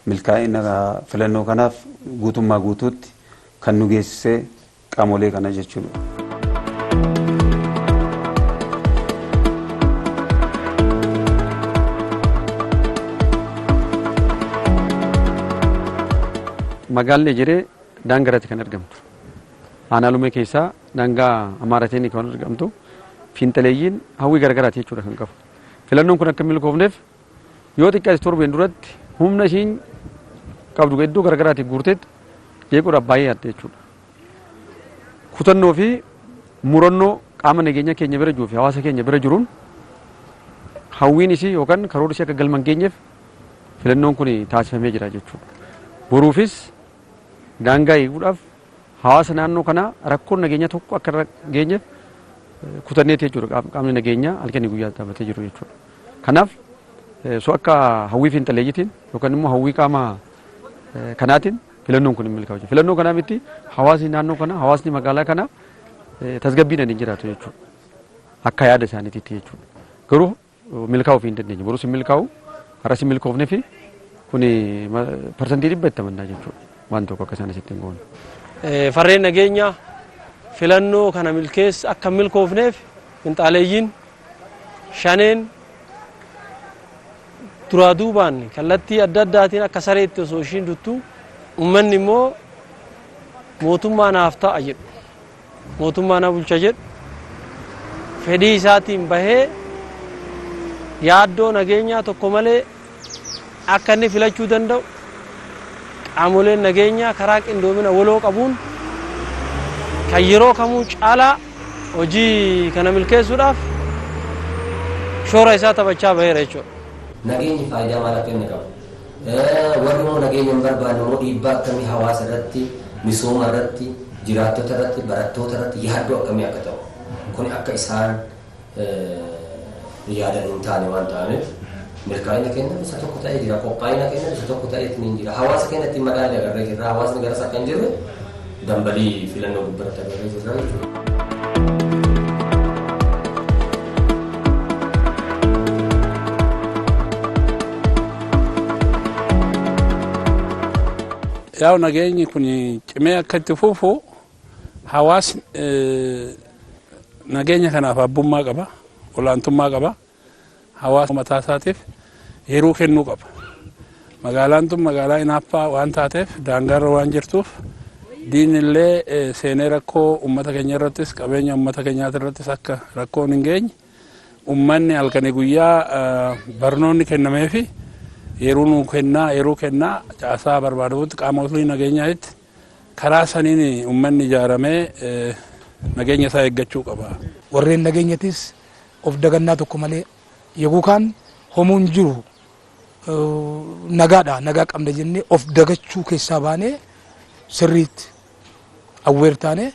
milkaa'ina filannoo kanaaf guutummaa guutuutti kan nu geessisee qaamolee kana jechuudha. Magaalli Ejeree daangaa irratti kan argamtu. Aanaa Lumee keessaa daangaa Amaaratiin kan argamtu. Fiinxaleeyyiin hawwii garagaraati jechuudha kan qabu. Filannoon kun akka milkoofneef yoo xiqqaate torbeen duratti humna ishiin qabdu iddoo garagaraatti guurteetti jeequudhaaf baay'ee yaadde jechuudha. Kutannoo fi murannoo qaama nageenya keenya bira jiruu fi hawaasa keenya bira jiruun hawwiin isii yookaan karoorri isii akka galma hin geenyeef filannoon kun taasifamee jira jechuudha. Boruufis daangaa eeguudhaaf hawaasa naannoo kanaa rakkoon nageenya tokko akka irra geenyeef kutanneeti jechuudha, qaamni nageenyaa halkanii guyyaa dhaabbatee jiru jechuudha. Kanaaf so akka hawwii fiinxaleeyyiitiin yookaan immoo hawwii qaama kanaatiin filannoon kun hin milkaa'u. Filannoo kanaa miti, hawaasni naannoo kanaa, hawaasni magaalaa kanaa tasgabbiidhaan hin jiraatu jechuudha. Akka yaada isaaniititti jechuudha. Garuu milkaa'uu hin dandeenye. Borus hin milkaa'u, har'as hin milkoofne fi kuni 100% itti amannaa jechuudha. Waan tokko akka isaan asitti hin goone. Farreen nageenyaa filannoo kana milkeessa akka hin milkoofneef finxaaleeyyiin shaneen duraa duubaan kallattii adda addaatiin akka sareetti osoo ishiin duttu, uummanni immoo mootummaa naaf ta'a jedhu, mootummaa na bulcha jedhu fedhii isaatiin bahee yaaddoo nageenyaa tokko malee akka inni filachuu danda'u qaamoleen nageenyaa karaa qindoomina waloo qabuun kan yeroo kamuu caalaa hojii kana milkeessuudhaaf shoora isaa taphachaa baheera jechuudha. Nageenyi faayidaa maal akka inni qabu, warri immoo nageenya hin barbaanne immoo dhiibbaa akkamii hawaasa irratti, misooma irratti, jiraattota irratti, barattoota irratti yaaddoo akkamii akka ta'u, kun akka isaan yaadan hin taane waan ta'aniif, milkaa'ina keenya isa tokko ta'ee jira, qophaa'ina keenya isa tokko ta'ee hin jira, hawaasa keenya ittiin madaalli agarree jirra, hawaasni garas akka hin jirre dambalii filannoo gubbaatti agarree jirra jechuudha. Yaa'u, nageenyi kun cimee akka itti fufu hawaasni nageenya kanaaf abbummaa qaba, olaantummaa qaba. Hawaasa mataa isaatiif yeroo kennuu qaba. Magaalaan tun magaalaa inaaffaa waan taateef, daangaarra waan jirtuuf, diinni illee seenee rakkoo uummata keenya irrattis, qabeenya uummata keenyaati irrattis akka rakkoon hin geenye uummanni halkanii guyyaa barnoonni kennameefi yeroo nuu kennaa, yeroo kennaa caasaa barbaadamutti qaamolee nageenyaatti karaa saniin uummanni ijaaramee nageenya isaa eeggachuu qaba. Warreen nageenyatis of dagannaa tokko malee yoguu kaan homuun jiru. Nagaadha, nagaa qabna jennee of dagachuu keessaa baanee sirriitti aware taanee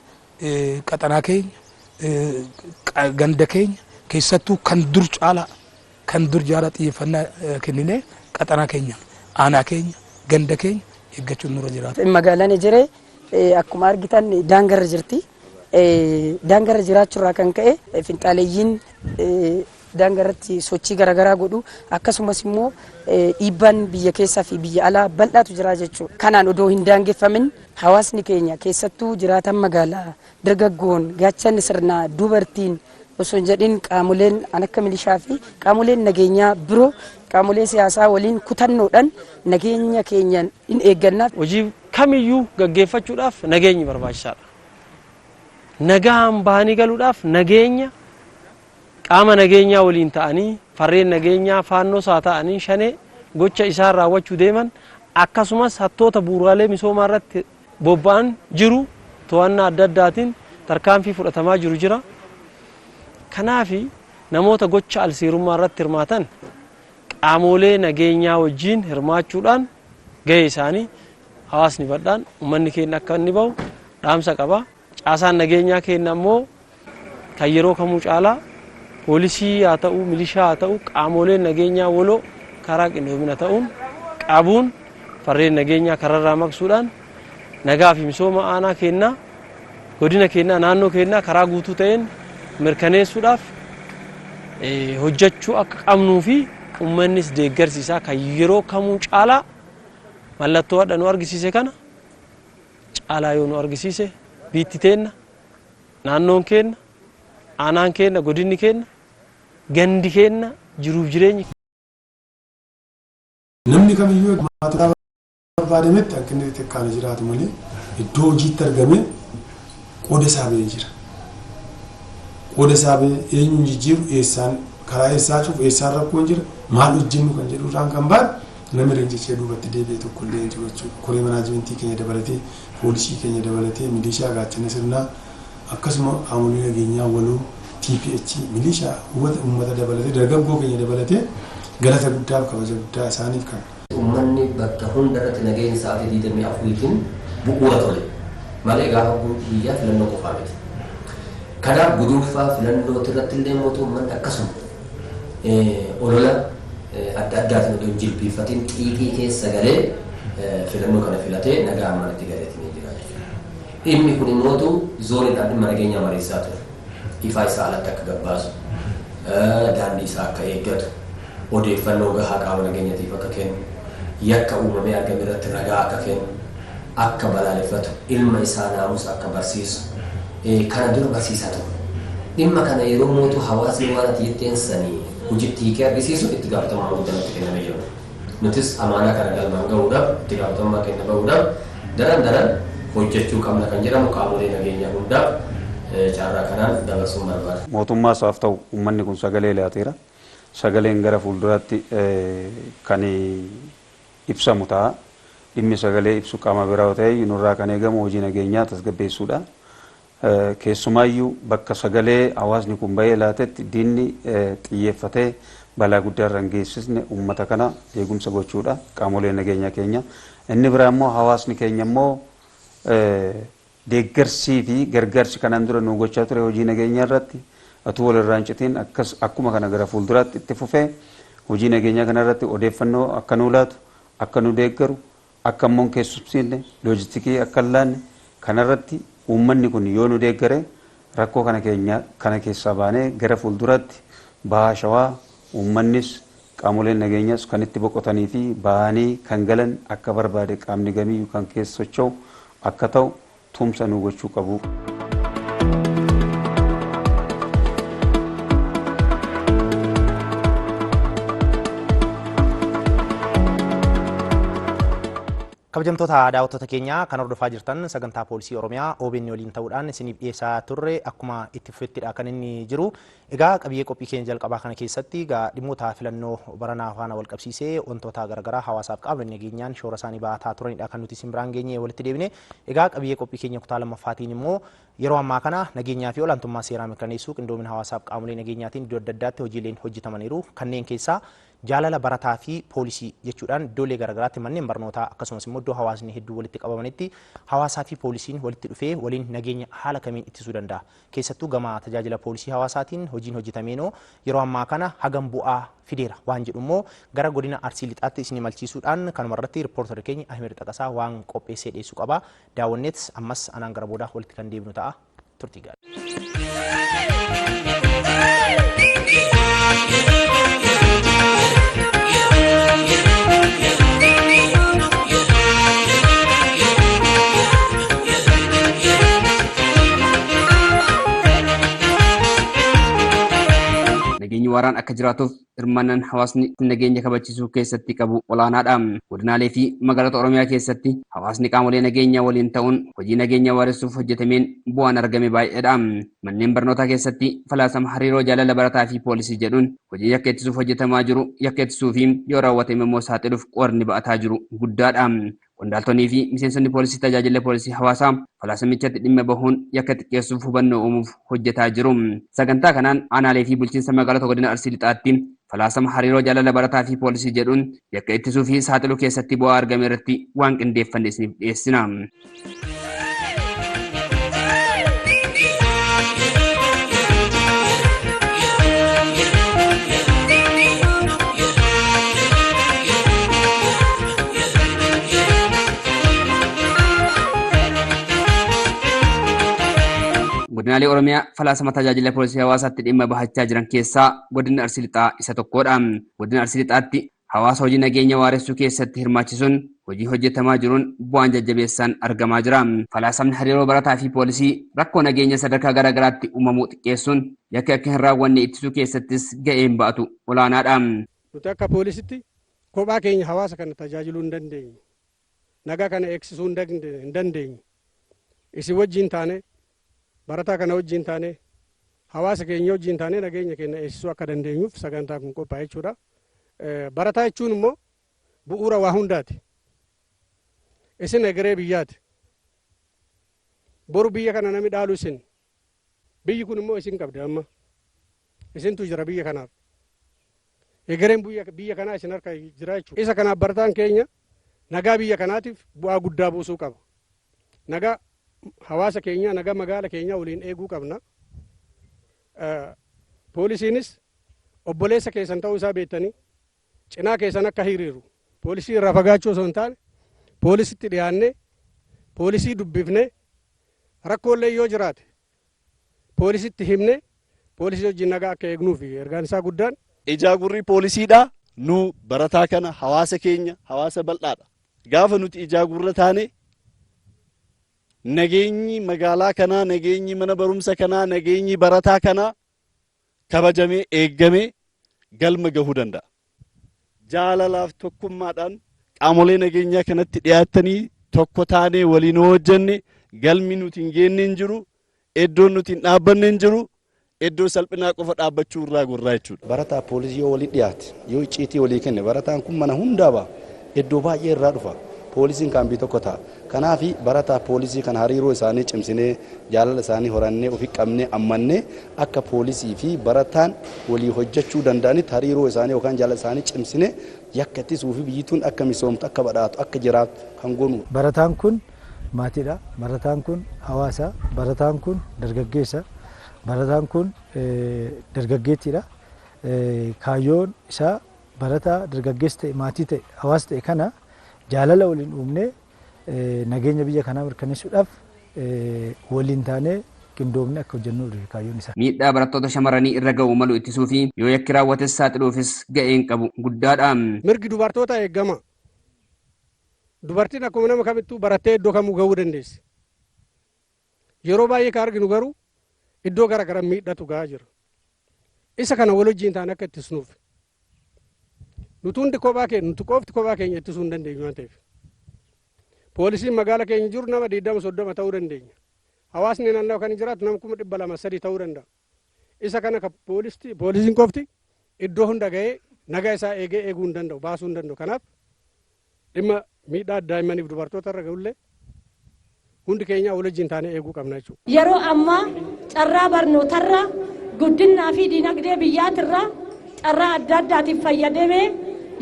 qaxanaa keenya, ganda keenya keessattuu kan dur caalaa, kan dur jaalaa xiyyeeffannaa kenninee qaxanaa keenya, aanaa keenya, ganda keenya eeggachuun nurra jiraata. Magaalaan Ejeree akkuma argitan daangarra jirti. Daangarra jiraachuurraa kan ka'e finxaaleeyyiin daangarratti sochii garaagaraa godhu, akkasumas immoo dhiibbaan biyya keessaa fi biyya alaa bal'aatu jira jechuudha. Kanaan odoo hin daangeffamin hawaasni keenya, keessattuu jiraatan magaalaa, dargaggoon, gaachanni sirnaa, dubartiin osoo hin jedhin, qaamoleen an akka milishaa fi qaamoleen nageenyaa biroo qaamolee siyaasaa waliin kutannoodhaan nageenya keenya in eeggannaaf. Hojii kamiyyuu gaggeeffachuudhaaf nageenyi barbaachisaadha. Nagaan bahanii galuudhaaf nageenya qaama nageenyaa waliin ta'anii, farreen nageenyaa faannoos haa ta'anii shanee gocha isaan raawwachuu deeman, akkasumas hattoota bu'uuraalee misoomaa irratti bobba'an jiru, to'annaa adda addaatiin tarkaanfii fudhatamaa jiru jira. Kanaafi namoota gocha alseerummaa irratti hirmaatan qaamolee nageenyaa wajjin hirmaachuudhaan gahee isaanii hawaasni bal'aan, uummanni keenya akka inni bahu dhaamsa qaba. Caasaan nageenyaa keenya immoo kan yeroo kamuu caalaa poolisii haa ta'u, milishaa haa ta'u, qaamoleen nageenyaa waloo karaa qindoomina ta'uun qabuun farreen nageenyaa kararraa maqsuudhaan nagaa fi misooma aanaa keenyaa, godina keenyaa, naannoo keenyaa karaa guutuu ta'een mirkaneessuudhaaf hojjechuu akka qabnuu fi uummannis deeggarsi isaa kan yeroo kamuu caalaa mallattoo hadha nu argisiise kana caalaa yoo nu argisiise, biitti teenna, naannoon keenna, aanaan keenna, godinni keenna, gandi keenna, jiruuf jireenyi. Namni kamiyyuu maatii barbaadametti hanqinni xixiqqaan jiraatu malee iddoo hojiitti argamee qooda isaa ba'ee jira. Qooda isaa ba'ee eenyuun jijjiiru, eessaan karaa eessaa cufu, eessaan rakkoon jira, maal hojjennu kan jedhu irraan kan ba'an namni leenjichee duubatti deebi'e tokko illee hin jiru jechuudha. Koree manaajimentii keenya dabalatee, poolisii keenya dabalatee, milishaa, gaachana sirnaa, akkasuma qaamolee nageenyaa waloo, TPH, milishaa, uummata dabalatee, dargaggoo keenya dabalatee galata guddaaf kabaja guddaa isaaniif kan. Uummanni bakka hunda irratti nageenya sa'aatii 24tiin bu'uura tole malee gaafa guyyaa filannoo qofaa miti. Kanaaf guduunfaa filannoo irratti illee mootummaan akkasuma olola adda addaatiin otoo hin jilbiiffatiin xiiqii keessa galee filannoo kana filatee nagaan manatti galeetiin jira jechuudha. Dhimmi kun immootu zooniidhaan dhimma nageenyaa mariisaa ture. Ifaa isaa alatti akka gabbaasu, daandii isaa akka eeggatu, odeeffannoo gahaa qaama nageenyatiif akka kennu, yakka uumamee argame irratti ragaa akka kennu, akka balaaleffatu, ilma isaa naamusa akka barsiisu kana dura barsiisaa ture. Dhimma kana yeroo mootu hawaasni waan ati jetteen sanii hojiitti hiikee argisiisu itti gaafatamummaa guddaa nutti kennamee jira. Nutis amaanaa kana galmaan gahuudhaaf, itti gaafatamummaa keenya bahuudhaaf daran daran hojjechuu qabna kan jedhamu qaamolee nageenyaa hundaaf carraa kanaan dabarsuun barbaada. Mootummaa isaaf ta'u uummanni kun sagalee laateera. Sagaleen gara fuulduraatti kan ibsamu ta'a. Dhimmi sagalee ibsu qaama biraa yoo ta'e, nurraa kan eegamu hojii nageenyaa tasgabbeessuudha. Keessumaayyuu bakka sagalee hawaasni kun bahee laatetti diinni xiyyeeffatee balaa guddaa irra hin geessisne uummata kana eegumsa gochuudha qaamolee nageenyaa keenya. Inni biraa immoo hawaasni keenya immoo deeggarsii fi gargaarsi kanaan dura nu gochaa ture hojii nageenyaa irratti atuu walirraa hin citiin akkas akkuma kana gara fuulduraatti itti fufee hojii nageenyaa kana irratti odeeffannoo akka nuu laatu, akka nu deeggaru, akka immoo hin keessumsiinne, loojistikii akka hin laanne, kanarratti uummanni kun yoo nu deeggare rakkoo kana keenya kana keessaa baanee gara fuulduraatti Baha Shawaa uummannis qaamoleen nageenyaas kan itti boqotanii fi bahanii kan galan akka barbaade qaamni gamiyyuu kan keessa socho'u akka ta'u tumsa nuu gochuu qabu. Kabajamtoota daawwattoota keenyaa, kan hordofaa jirtan sagantaa poolisii Oromiyaa OBN waliin ta'uudhaan isiniif dhiyeessaa turre akkuma itti fufettidha kan inni jiru. Egaa qabiyyee qophii keenya jalqabaa kana keessatti egaa dhimmoota filannoo baranaa faana wal qabsiisee wantoota garaagaraa hawaasaaf qaamni nageenyaan shoora isaanii baataa turanidha kan nuti isin biraan geenye walitti deebine. Egaa qabiyyee qophii keenya kutaa lammaffaatiin immoo yeroo ammaa kana nageenyaa fi olaantummaa seeraa mirkaneessuu qindoomina hawaasaaf qaamolee nageenyaatiin iddoo adda addaatti hojiileen hojjetamaniiru. Kanneen keessaa Jaalala barataa fi poolisii jechuudhaan iddoolee garaagaraatti manneen barnootaa akkasumas immoo iddoo hawaasni hedduu walitti qabamanitti hawaasaa fi poolisiin walitti dhufee waliin nageenya haala kamiin ittisuu danda'a. Keessattuu gama tajaajila poolisii hawaasaatiin hojiin hojjetameenoo yeroo ammaa kana hagam bu'aa fideera waan jedhu immoo gara godina Arsii Lixaatti isin imalchiisuudhaan kanuma irratti riippoortarri keenya Ahmed Xaqasaa waan qopheessee dhiyeessuu qaba. Daawwanneet ammas anaan gara boodaa walitti kan deebinu ta'a. Turtii gaarii. Nageenyi waaraan akka jiraatuuf hirmaannaan hawaasni nageenya kabachiisuu keessatti qabu olaanaadha. Godinaalee fi magaalota Oromiyaa keessatti hawaasni qaamolee nageenyaa waliin ta'uun hojii nageenya waaressuuf hojjetameen bu'aan argame baay'eedha. Manneen barnootaa keessatti falaasama hariiroo jaalala barataa fi poolisii jedhuun hojii yakka ittisuuf hojjetamaa jiru yakka ittisuu fi yoo raawwatame immoo saaxiluuf qorni ba'ataa jiru guddaadha. Qondaaltonnii fi miseensonni poolisii tajaajila poolisii hawaasaa falaasamichatti dhimma bahuun yakka xiqqeessuuf hubannoo uumuuf hojjetaa jiru. Sagantaa kanaan aanaalee fi bulchiinsa magaalota godina Arsii Lixaatti falaasama hariiroo jaalala barataa fi poolisii jedhuun yakka ittisuu fi saaxiluu keessatti bu'aa argame irratti waan qindeeffanne isiniif dhiyeessina. Godinaalee Oromiyaa falaasama tajaajila poolisii hawaasaatti dhimma bahachaa jiran keessaa godinni Arsii Lixaa isa tokkodha. Godina Arsii Lixaatti hawaasa hojii nageenya waaressuu keessatti hirmaachisuun hojii hojjetamaa jiruun bu'aan jajjabeessaan argamaa jira. Falaasamni hariiroo barataa fi poolisii rakkoo nageenya sadarkaa garaa garaatti uumamuu xiqqeessuun yakka akka hin raawwanne ittisuu keessattis ga'een ba'atu olaanaadha. Nuti akka poolisitti kophaa keenya hawaasa kana tajaajiluu hin dandeenyu. Nagaa kana eegsisuu hin dandeenyu. Isin wajjin taane, barataa kana wajjin taane, hawaasa keenya wajjin taane nageenya keenya eegsisuu akka dandeenyuuf sagantaan kun qophaa'e jechuudha. Barataa jechuun immoo bu'uura waa hundaati. Isin egeree biyyaati. Boru biyya kana namni dhaalu isin. Biyyi kun immoo isin qabdi amma. Isintu jira biyya kanaaf. Egereen biyya kanaa isin harka jira jechuudha. Isa kanaaf barataan keenya nagaa biyya kanaatiif bu'aa guddaa buusuu qaba. Nagaa hawaasa keenya, nagaa magaala keenya waliin eeguu qabna. Poolisiinis obboleessa keessan ta'uu isaa beektanii cinaa keessan akka hiriiru poolisii irraa fagaachuu osoo hin taane poolisitti dhiyaannee poolisii dubbifnee rakkoolee yoo jiraate poolisitti himnee poolisii wajjin nagaa akka eegnuuf ergaan isaa guddaan. Ijaa gurri poolisiidha. Nu barataa kana hawaasa keenya hawaasa bal'aadha. Gaafa nuti ijaa gurra taane nageenyi magaalaa kanaa, nageenyi mana barumsa kanaa, nageenyi barataa kanaa kabajamee eeggamee galma gahuu danda'a. Jaalalaaf tokkummaadhaan qaamolee nageenyaa kanatti dhiyaatanii tokko taanee waliin hojjenne galmi nuti hin geenne hin jiru, iddoon nuti hin dhaabbanne hin jiru, iddoo salphinaa qofa dhaabbachuu irraa gorraa jechuudha. Barataa poolisii yoo walitti dhiyaate, yoo icciitii walii kenne, barataan kun mana hundaa ba'a, iddoo baay'ee irraa dhufa. Poolisiin kaambii tokko ta'a. Kanaaf barataa poolisii kan hariiroo isaanii cimsinee jaalala isaanii horannee ofi qabnee ammannee akka poolisii fi barataan walii hojjechuu danda'anitti hariiroo isaanii yookaan jaalala isaanii cimsinee yakka ittisuu fi biyyittuun akka misoomtu, akka badhaatu, akka jiraatu kan goonudha. Barataan kun maatiidha. Barataan kun hawaasa. Barataan kun dargaggeessa. Barataan kun dargaggeettiidha. Kaayyoon isaa barataa dargaggeessa ta'e, maatii ta'e, hawaasa ta'e kana jaalala waliin uumnee nageenya biyya kanaa mirkaneessuudhaaf waliin taanee qindoomne akka hojjennuuf kaayyoon isaa. Miidhaa barattoota shamarranii irra ga'u malu ittisuu fi yoo yakki raawwates saaxiluufis ga'een qabu guddaadha. Mirgi dubartootaa eegama. Dubartiin akkuma nama kamittuu barattee iddoo kamuu ga'uu dandeessi. Yeroo baay'ee kan arginu garuu iddoo gara gara miidhatu ga'aa jira. Isa kana wal wajjin taane akka ittisnuuf. Nuti hundi kophaa keenya, nuti qofti kophaa keenya ittisuu hin dandeenyu waan ta'eef. Poolisiin magaala keenya jiru nama 20-30 ta'uu dandeenya. Hawaasni naannoo kan jiraatu nama 200,000 ta'uu danda'a. Isa kana kan poolisiin qofti iddoo hunda ga'ee nagaa isaa eegee eeguu hin danda'u, baasuu hin danda'u. Kanaaf dhimma miidhaa daa'immaniif dubartoota irra ga'ullee hundi keenya wal wajjin taanee eeguu qabna jechuudha. Yeroo ammaa carraa barnootarraa guddinaa fi dinagdee biyyaatirraa Carraa adda addaatiin fayyadamee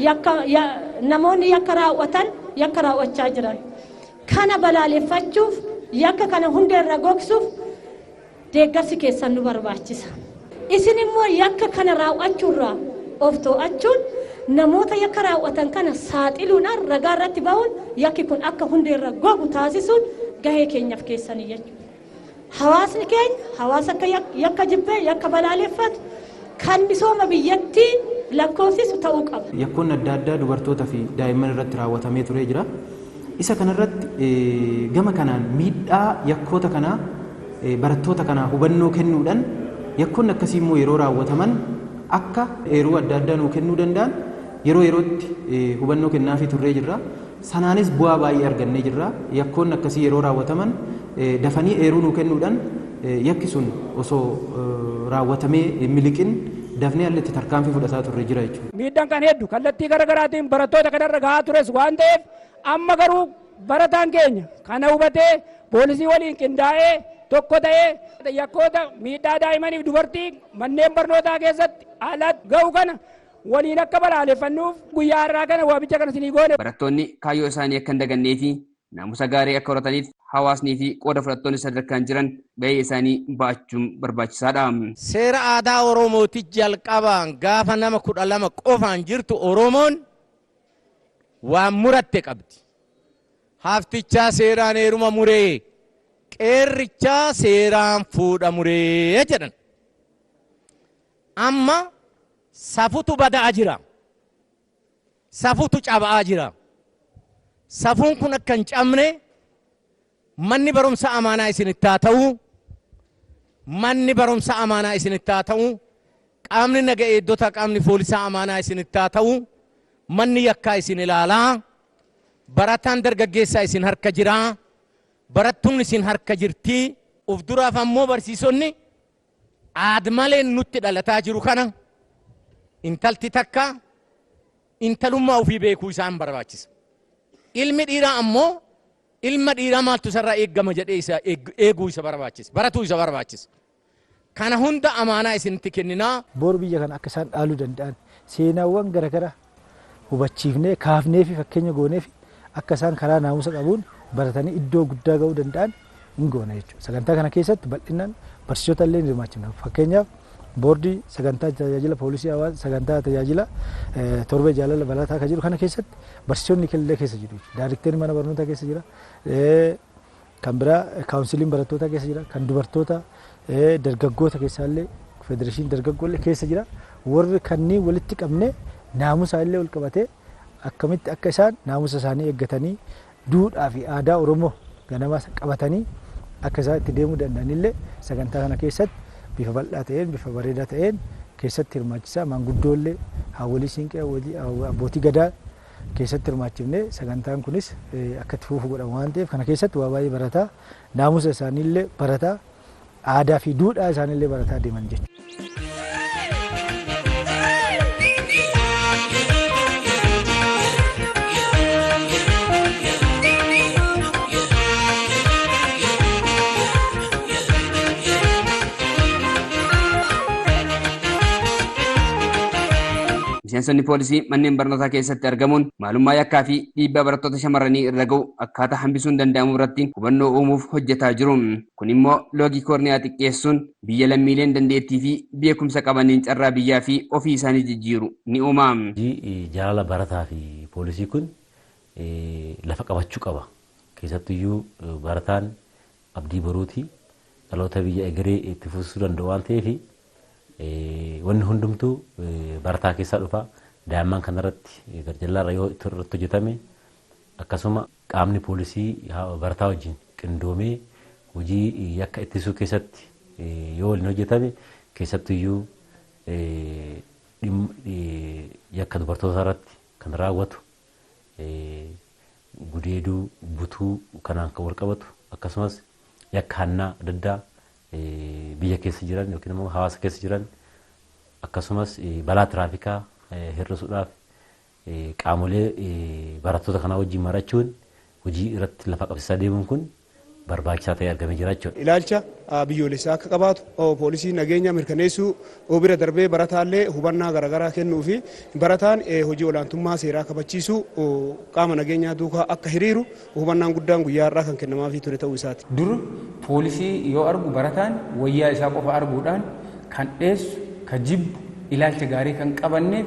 yakka namoonni yakka raawwatan yakka raawwachaa jiran. Kana balaaleffachuuf, yakka kana hunda irra gogsuuf deeggarsi keessan nu barbaachisa. Isin immoo yakka kana raawwachuurraa of to'achuun, namoota yakka raawwatan kana saaxiluudhaan, ragaa irratti bahuun, yakki kun akka hundeerra gogu taasisuun gahee keenyaaf keessanii jechuudha. Hawaasni keenya hawaasa akka yakka jibbee yakka balaaleffatu, kan misooma biyyattii lakkoofsisu ta'uu qaba. Yakkoonni adda addaa dubartootaa fi daa'imman irratti raawwatamee turee jira. Isa kanarratti gama kanaan miidhaa yakkoota kanaa barattoota kanaa hubannoo kennuudhaan, yakkoonni akkasii immoo yeroo raawwataman akka eeruu adda addaa nuu kennuu danda'an yeroo yerootti hubannoo kennaafii turree jirra. Sanaanis bu'aa baay'ee argannee jirra. Yakkoonni akkasii yeroo raawwataman dafanii eeruu nuu kennuudhaan, yakki sun osoo raawwatamee hin miliqin dafnee haalli itti tarkaanfii fudhataa turre jira jechuudha. Miidhaan kan hedduu kallattii garaagaraatiin barattoota kanarra gahaa tures waan ta'eef, amma garuu barataan keenya kana hubatee, poolisii waliin qindaa'ee, tokko ta'ee, yakkoota miidhaa daa'immaniif dubartii manneen barnootaa keessatti alatti ga'u kana waliin akka balaaleffannuuf guyyaa har'aa kana waamicha kana isinii goone. Barattoonni kaayyoo isaanii akka hin dagannee fi naamusa gaarii akka horataniif hawaasnii fi qooda fudhattoonni sadarkaan jiran gahee isaanii ba'achuun barbaachisaadha. Seera aadaa Oromooti jalqabaan gaafa nama 12 qofaan jirtu Oromoon waan muratte qabdi. Haftichaa seeraan heeruma muree, qeerrichaa seeraan fuudha muree jedhan. Amma safutu bada'aa jira. Safutu caba'aa jira. Safuun kun akka hin cabne manni barumsa amaanaa isinitti haa ta'u. Manni barumsa amaanaa isinitti haa ta'u. Qaamni naga eegdota, qaamni poolisaa amaanaa isinitti haa ta'u. Manni yakkaa isin ilaalaa. Barataan dargaggeessaa isin harka jira. Barattuun isin harka jirti. Uf duraaf ammoo barsiisonni aadmaleen nutti dhalataa jiru kana, intalti takka intalummaa ofii beekuu isaan barbaachisa. Ilmi dhiiraa ammoo ilma dhiiraa maaltu isarraa eeggama jedhee isa eeguu isa barbaachisa. Baratuu isa barbaachisa. Kana hunda amaanaa isinitti kenninaa. Boru biyya kana akka isaan dhaaluu danda'an seenaawwan garaagaraa hubachiifnee, kaafnee fi fakkeenya goonee fi akka isaan karaa naamusa qabuun baratanii iddoo guddaa ga'uu danda'an hin goona jechuudha. Sagantaa kana keessatti bal'inaan barsiisota illee ni hirmaachifna. Fakkeenyaaf, boordii sagantaa tajaajila poolisii hawaasa, sagantaa tajaajila torbee jaalala barataa kan jiru kana keessatti barsiisonni illee keessa jiru. Daarikteerri mana barnootaa keessa jira. Kan biraa kaawunsiliin barattootaa keessa jira. Kan dubartoota, dargaggoota keessaallee federeeshinii dargaggoo illee keessa jira. Warri kanneen walitti qabnee naamusa illee wal qabatee akkamitti akka isaan naamusa isaanii eeggatanii, duudhaa fi aadaa Oromoo ganamaa qabatanii akka isaan itti deemuu danda'anillee sagantaa kana keessatti bifa bal'aa ta'een, bifa bareedaa ta'een keessatti hirmaachisaa, maanguddoollee, haawwolii siinqee, abbootii gadaa keessatti hirmaachifnee sagantaan kunis akka itti fufu godhama waan ta'eef, kana keessatti waa baay'ee barataa, naamusa isaaniillee barataa, aadaa fi duudhaa isaaniillee barataa deeman jechuudha. Miseensonni poolisii manneen barnootaa keessatti argamuun maalummaa yakkaa fi dhiibbaa barattoota shamarranii irra ga'u akkaataa hambisuun danda'amu irratti hubannoo uumuuf hojjetaa jiru. Kun immoo loogii koorniyaa xiqqeessuun biyya lammiileen dandeettii fi beekumsa qabaniin carraa biyyaa fi ofii isaanii jijjiiru ni uuma. Jaalala barataa fi poolisii kun lafa qabachuu qaba. Keessattuyyuu barataan abdii boruuti. Dhaloota biyya egeree itti fufsiisuu danda'u waan ta'eef, wanni hundumtuu barataa keessaa dhufa. Daa'imman kanarratti garjallaarra yoo irratti hojjetame, akkasuma qaamni poolisii barataa wajjin qindoomee hojii yakka ittisuu keessatti yoo waliin hojjetame, keessattuyyuu yakka dubartoota irratti kan raawwatu, gudeeduu, butuu kanaan kan wal qabatu, akkasumas yakka hannaa adda addaa biyya keessa jiran yookiin immoo hawaasa keessa jiran, akkasumas balaa tiraafikaa hir'isuudhaaf qaamolee barattoota kanaa wajjin marachuun hojii irratti lafa qabsiisaa deemuun kun barbaachisaa ta'ee argamee jira jechuudha. Ilaalcha biyyoolessaa akka qabaatu poolisii nageenya mirkaneessuu bira darbee barataallee hubannaa garaagaraa kennuu fi barataan hojii olaantummaa seeraa kabachiisuu qaama nageenyaa duukaa akka hiriiru hubannaan guddaan guyyaa har'aa kan kennamaafii ture ta'uu isaati. Dur poolisii yoo argu barataan wayyaa isaa qofa arguudhaan kan dheessu, kan jibbu, ilaalcha gaarii kan qabanneef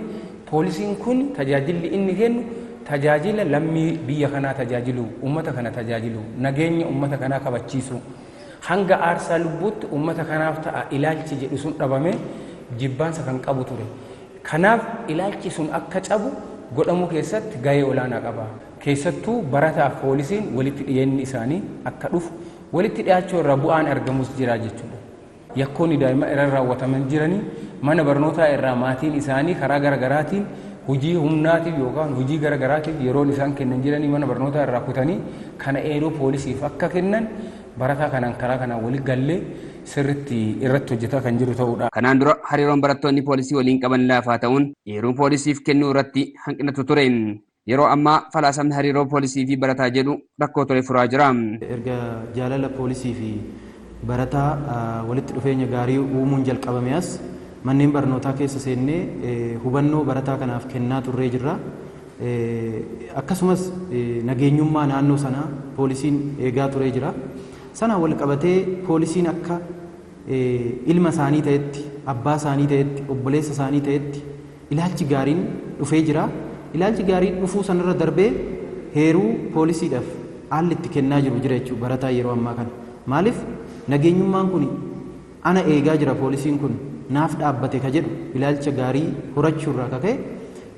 poolisiin kun tajaajilli inni kennu tajaajila lammii biyya kanaa tajaajilu, uummata kana tajaajilu, nageenya uummata kanaa kabachiisu, hanga aarsaa lubbuutti uummata kanaaf ta'a ilaalchi jedhu sun dhabame jibbaansa kan qabu ture. Kanaaf ilaalchi sun akka cabu godhamuu keessatti gahee olaanaa qaba. Keessattuu barataaf poolisiin walitti dhiyeenyi isaanii akka dhufu walitti dhiyaachuu irraa bu'aan argamus jira jechuudha. Yakkoonni daa'imman irra raawwataman jiranii mana barnootaa irraa maatiin isaanii karaa garaagaraatiin hojii humnaatiif yookaan hojii garaagaraatiif yeroon isaan kennan jiranii mana barnootaa irraa kutanii kana eeruu poolisiif akka kennan barataa kanaan karaa kanaan walitti gallee sirriitti irratti hojjetaa kan jiru ta'uudha. Kanaan dura hariiroon barattoonni poolisii waliin qaban laafaa ta'uun eeruu poolisiif kennuu irratti hanqinatu ture. Yeroo ammaa falaasamni hariiroo poolisii fi barataa jedhu rakkoo ture furaa jira. Erga jaalala poolisii fi barataa walitti dhufeenya gaarii uumuun jalqabame as manneen barnootaa keessa seennee hubannoo barataa kanaaf kennaa turree jirra. Akkasumas nageenyummaa naannoo sanaa poolisiin eegaa turee jira. Sanaan wal qabatee poolisiin akka ilma isaanii ta'etti, abbaa isaanii ta'etti, obboleessa isaanii ta'etti ilaalchi gaariin dhufee jira. Ilaalchi gaariin dhufuu sanarra darbee heeruu poolisiidhaaf haalli itti kennaa jiru jira jechuudha barataa yeroo ammaa kana. Maaliif nageenyummaan kun ana eegaa jira poolisiin kun naaf dhaabbate ka jedhu ilaalcha gaarii horachuurraa ka ka'e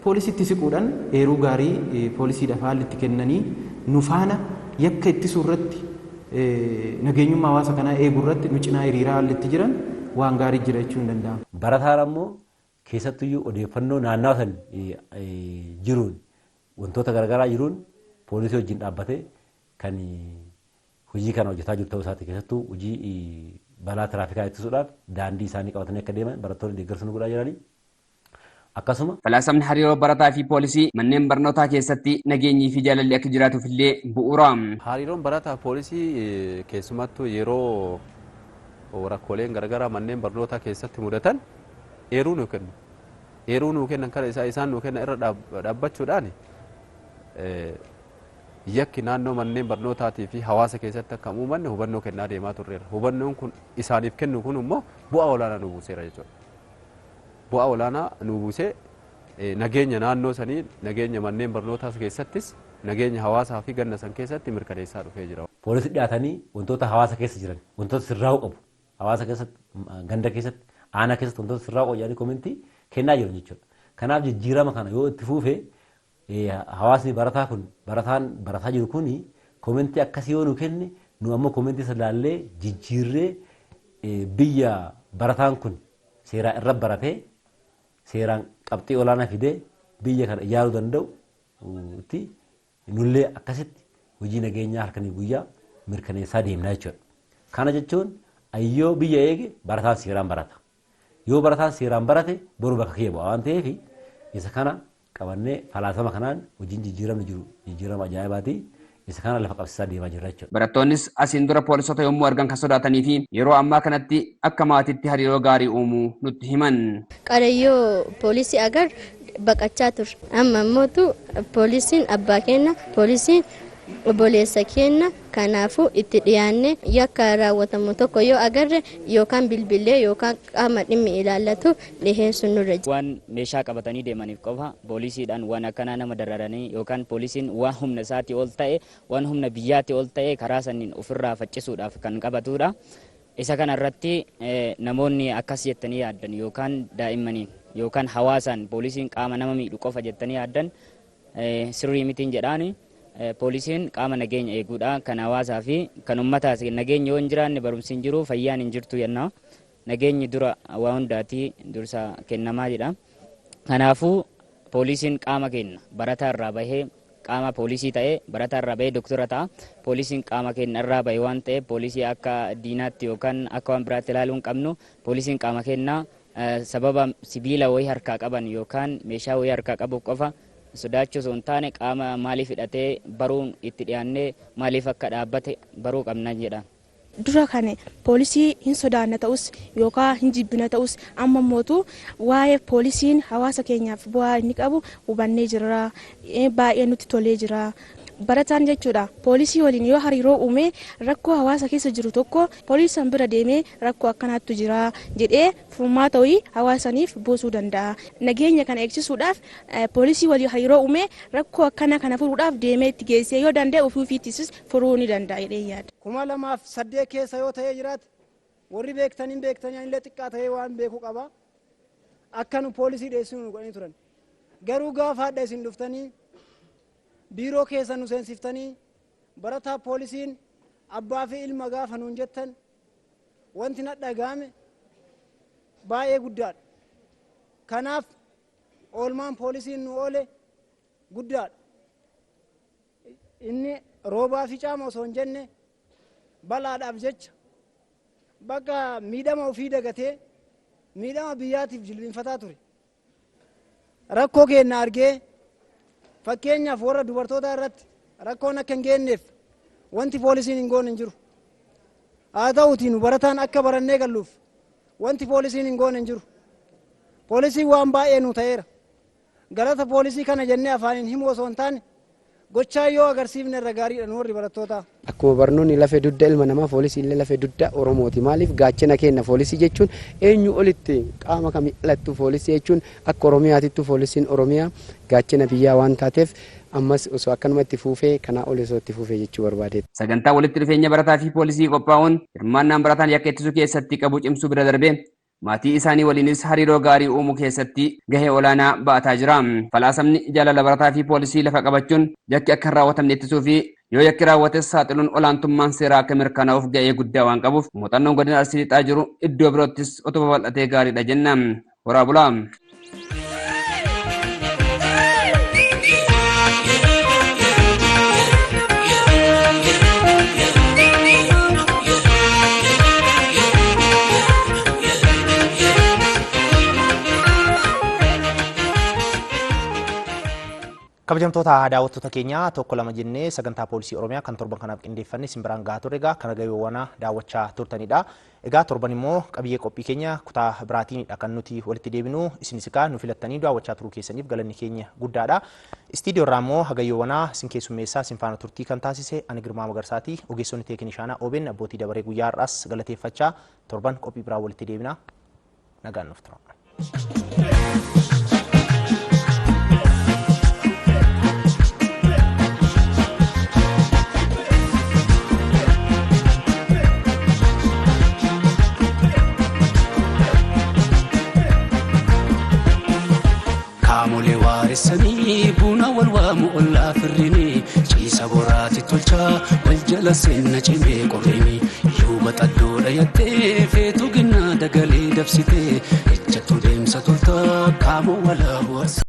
poolisitti siquudhaan eeruu gaarii poolisiidhaaf haalli itti kennanii nu faana yakka ittisuu irratti nageenyummaa hawaasa kanaa eeguu irratti nu cinaa hiriiraa haalli itti jiran waan gaarii jira jechuun ni danda'ama. Barataan ammoo keessattuyyuu odeeffannoo naannawaa san jiruun wantoota garaagaraa jiruun poolisii wajjin dhaabbatee kan hojii kana hojjetaa jiru ta'uu isaati keessattuu hojii balaa tiraafikaa ittisuudhaaf daandii isaanii qabatanii akka deeman barattoonni deeggarsa nu godhaa jiranii. Akkasuma Falaasamni hariiroo barataa fi poolisii manneen barnootaa keessatti nageenyii fi jaalalli akka jiraatuuf illee bu'uura. Hariiroon barataa fi poolisii keessumattuu yeroo rakkooleen garaagaraa manneen barnootaa keessatti mudatan eeruu nuu kennu. Eeruu nuu kennan kana isaan nuu kennan irra dhaabbachuudhaan yakki naannoo manneen barnootaatii fi hawaasa keessatti akka uumanne hubannoo kennaa deemaa turreera. Hubannoon kun isaaniif kennu kun immoo bu'aa olaanaa nu buuseera jechuudha. Bu'aa olaanaa nu buusee nageenya naannoo sanii nageenya manneen barnootaa keessattis nageenya hawaasaa fi ganna san keessatti mirkaneessaa dhufee jira. Poolisii dhiyaatanii wantoota hawaasa keessa jiran wantoota sirraa'uu qabu hawaasa keessatti ganda keessatti aanaa keessatti wantoota sirraa'uu qabu jedhanii komentii kennaa jiran jechuudha. Kanaaf jijjiirama kana yoo itti fuufee hawaasni barataa kun barataan barataa jiru kun komentii akkasii yoo nu kenne nu ammoo komentii isa laallee jijjiirree biyya barataan kun seeraan irra baratee seeraan qabxii olaanaa fidee biyya kana ijaaruu danda'u itti nullee akkasitti hojii nageenyaa halkanii guyyaa mirkaneessaa deemnaa jechuudha. Kana jechuun ayyoo biyya eege barataan seeraan barata. Yoo barataan seeraan barate boru bakka kee bu'a waan ta'eef isa kana qabannee falaasama kanaan hojiin jijjiiramni jiru jijjiirama ajaa'ibaati. Isa kana lafa qabsiisaa deemaa jirra jechuudha. Barattoonnis asiin dura poolisota yommuu argan kan sodaatanii fi yeroo ammaa kanatti akka maatiitti hariiroo gaarii uumuu nutti himan. Qarayyoo poolisii agar baqachaa turre. Amma immoo poolisiin abbaa keenya, poolisiin obboleessa keenya kanaafuu itti dhiyaannee yakka raawwatamu tokko yoo agarre yookaan bilbilee yookaan qaama dhimmi ilaallatu dhiheessu nurra jira. Waan meeshaa qabatanii deemaniif qofa poolisiidhaan waan akkanaa nama dararanii yookaan poolisiin waan humna isaatii ol ta'e waan humna biyyaatii ol ta'e karaa saniin ofirraa faccisuudhaaf kan qabatudha. Isa kana irratti namoonni akkas jettanii yaaddan yookaan daa'immaniin yookaan hawaasaan poolisiin qaama nama miidhu qofa jettanii yaaddan sirrii mitiin jedhaani. Poolisiin qaama nageenya eeguudha kan hawaasaa fi kan ummataas nageenyi yoo hin jiraanne barumsi hin jiru fayyaan hin jirtu jenna. Nageenyi dura waa hundaati dursa kennamaa jedha. Kanaafuu poolisiin qaama keenya barataa irraa bahee qaama poolisii ta'ee barataa irraa bahee doktora ta'a. Poolisiin qaama keenya irraa bahe waan ta'eef poolisii akka diinaatti yookaan akka waan biraatti ilaaluu hin qabnu. Poolisiin qaama keenya sababa sibiila wayii harkaa qaban yookaan meeshaa wayii harkaa qabuuf qofa Sodaachuu osoo hin taane qaama maaliif hidhatee baruun itti dhiyaannee maaliif akka dhaabbate baruu qabna jedha. Dura kan poolisii hin sodaanna ta'us yookaan hin jibbina ta'us, amma mootu waa'ee poolisiin hawaasa keenyaaf bu'aa inni qabu hubannee jirra, baay'ee nutti tolee jira. Barataan jechuudha poolisii waliin yoo hariiroo uume, rakkoo hawaasa keessa jiru tokko poolisiin bira deemee rakkoo akkanaattu jira jedhee furmaata wayii hawaasaniif buusuu danda'a. Nageenya kana eegsisuudhaaf poolisii waliin hariiroo uume rakkoo akkana kana furuudhaaf deemee itti geessee yoo danda'e, ofii ofiittis furuu ni danda'a jedhee yaada. 2008 keessa yoo ta'ee jiraate, warri beektanii beektanii, anillee xiqqaa ta'ee waan beeku qaba. Akka nu poolisii dheessinu nu godhanii turan. Garuu gaafa hadha isin dhuftanii biiroo keessa nu seensiftanii, barataa poolisiin abbaa fi ilma gaafa nuun jettan, wanti na dhagahame baay'ee guddaadha. Kanaaf oolmaan poolisiin nu oole guddaadha. Inni roobaa fi caama osoo hin jenne balaadhaaf jecha bakka miidhama ofii dagatee miidhama biyyaatiif jilbiinfataa ture. Rakkoo keenya argee, fakkeenyaaf warra dubartoota irratti rakkoon akka hin geenyeef wanti poolisiin hin goone hin jiru. Haa ta'uutii nu barataan akka barannee galluuf wanti poolisiin hin goone hin jiru. Poolisiin waan baay'ee nu ta'eera. Galata poolisii kana jennee afaaniin himuu osoo hin taane, gochaa yoo agarsiifne irra gaariidha nu warri barattootaa. Akkuma barnoonni lafee dugda ilma namaa, poolisii illee lafee dugda Oromooti. Maaliif gaachana keenya poolisii jechuun eenyu olitti qaama kamii alattu poolisii jechuun akka Oromiyaatittu poolisiin Oromiyaa gaachana biyyaa waan taateef, ammas osoo akkanuma itti fuufee, kanaa ol osoo itti fuufee jechuu barbaadeeti. Sagantaa walitti dhufeenya barataa fi poolisii qophaa'uun hirmaannaan barataan yakka ittisuu keessatti qabu cimsuu bira darbee maatii isaanii waliinis hariiroo gaarii uumuu keessatti gahee olaanaa ba'ataa jira. Falaasamni jaalala barataa fi poolisii lafa qabachuun yakki akka hin raawwatamne ittisuu fi yoo yakki raawwates saaxiluun olaantummaan seeraa akka mirkanaa'uuf gahee guddaa waan qabuuf, muuxannoon godina Arsii Lixaa jiru iddoo biroottis otoo babal'atee gaariidha jenna. Horaa bulaa. Kabajamtoota daawwattoota keenyaa, tokko lama jennee sagantaa poolisii Oromiyaa kan torban kanaaf qindeeffanne isin biraan gahaa turre egaa kana gaheewwan daawwachaa turtanidha. Egaa torban immoo qabiyyee qophii keenya kutaa biraatiinidha kan nuti walitti deebinu. Isinis egaa nu filattanii daawwachaa turuu keessaniif galanni keenya guddaadha. Istiidiyoo irraa immoo hagayyoowwanaa isin keessummeessaa isin faana turtii kan taasise ani Girmaa Magarsaati. Ogeessonni teeknishaanaa OBN abbootii dabaree guyyaa har'aas galateeffachaa, torban qophii biraa walitti deebina. Nagaan nuuf tura. Kaamolee waaressanii buna wal waamu, ollaa firrini ciisa boraati tolchaa, wal jala seenna cimee qorrini yuuba xaddoodha yattee feetu ginnaa dagalee dabsitee ejjattu deemsa toltaa kaamoo walaa bu'arsa.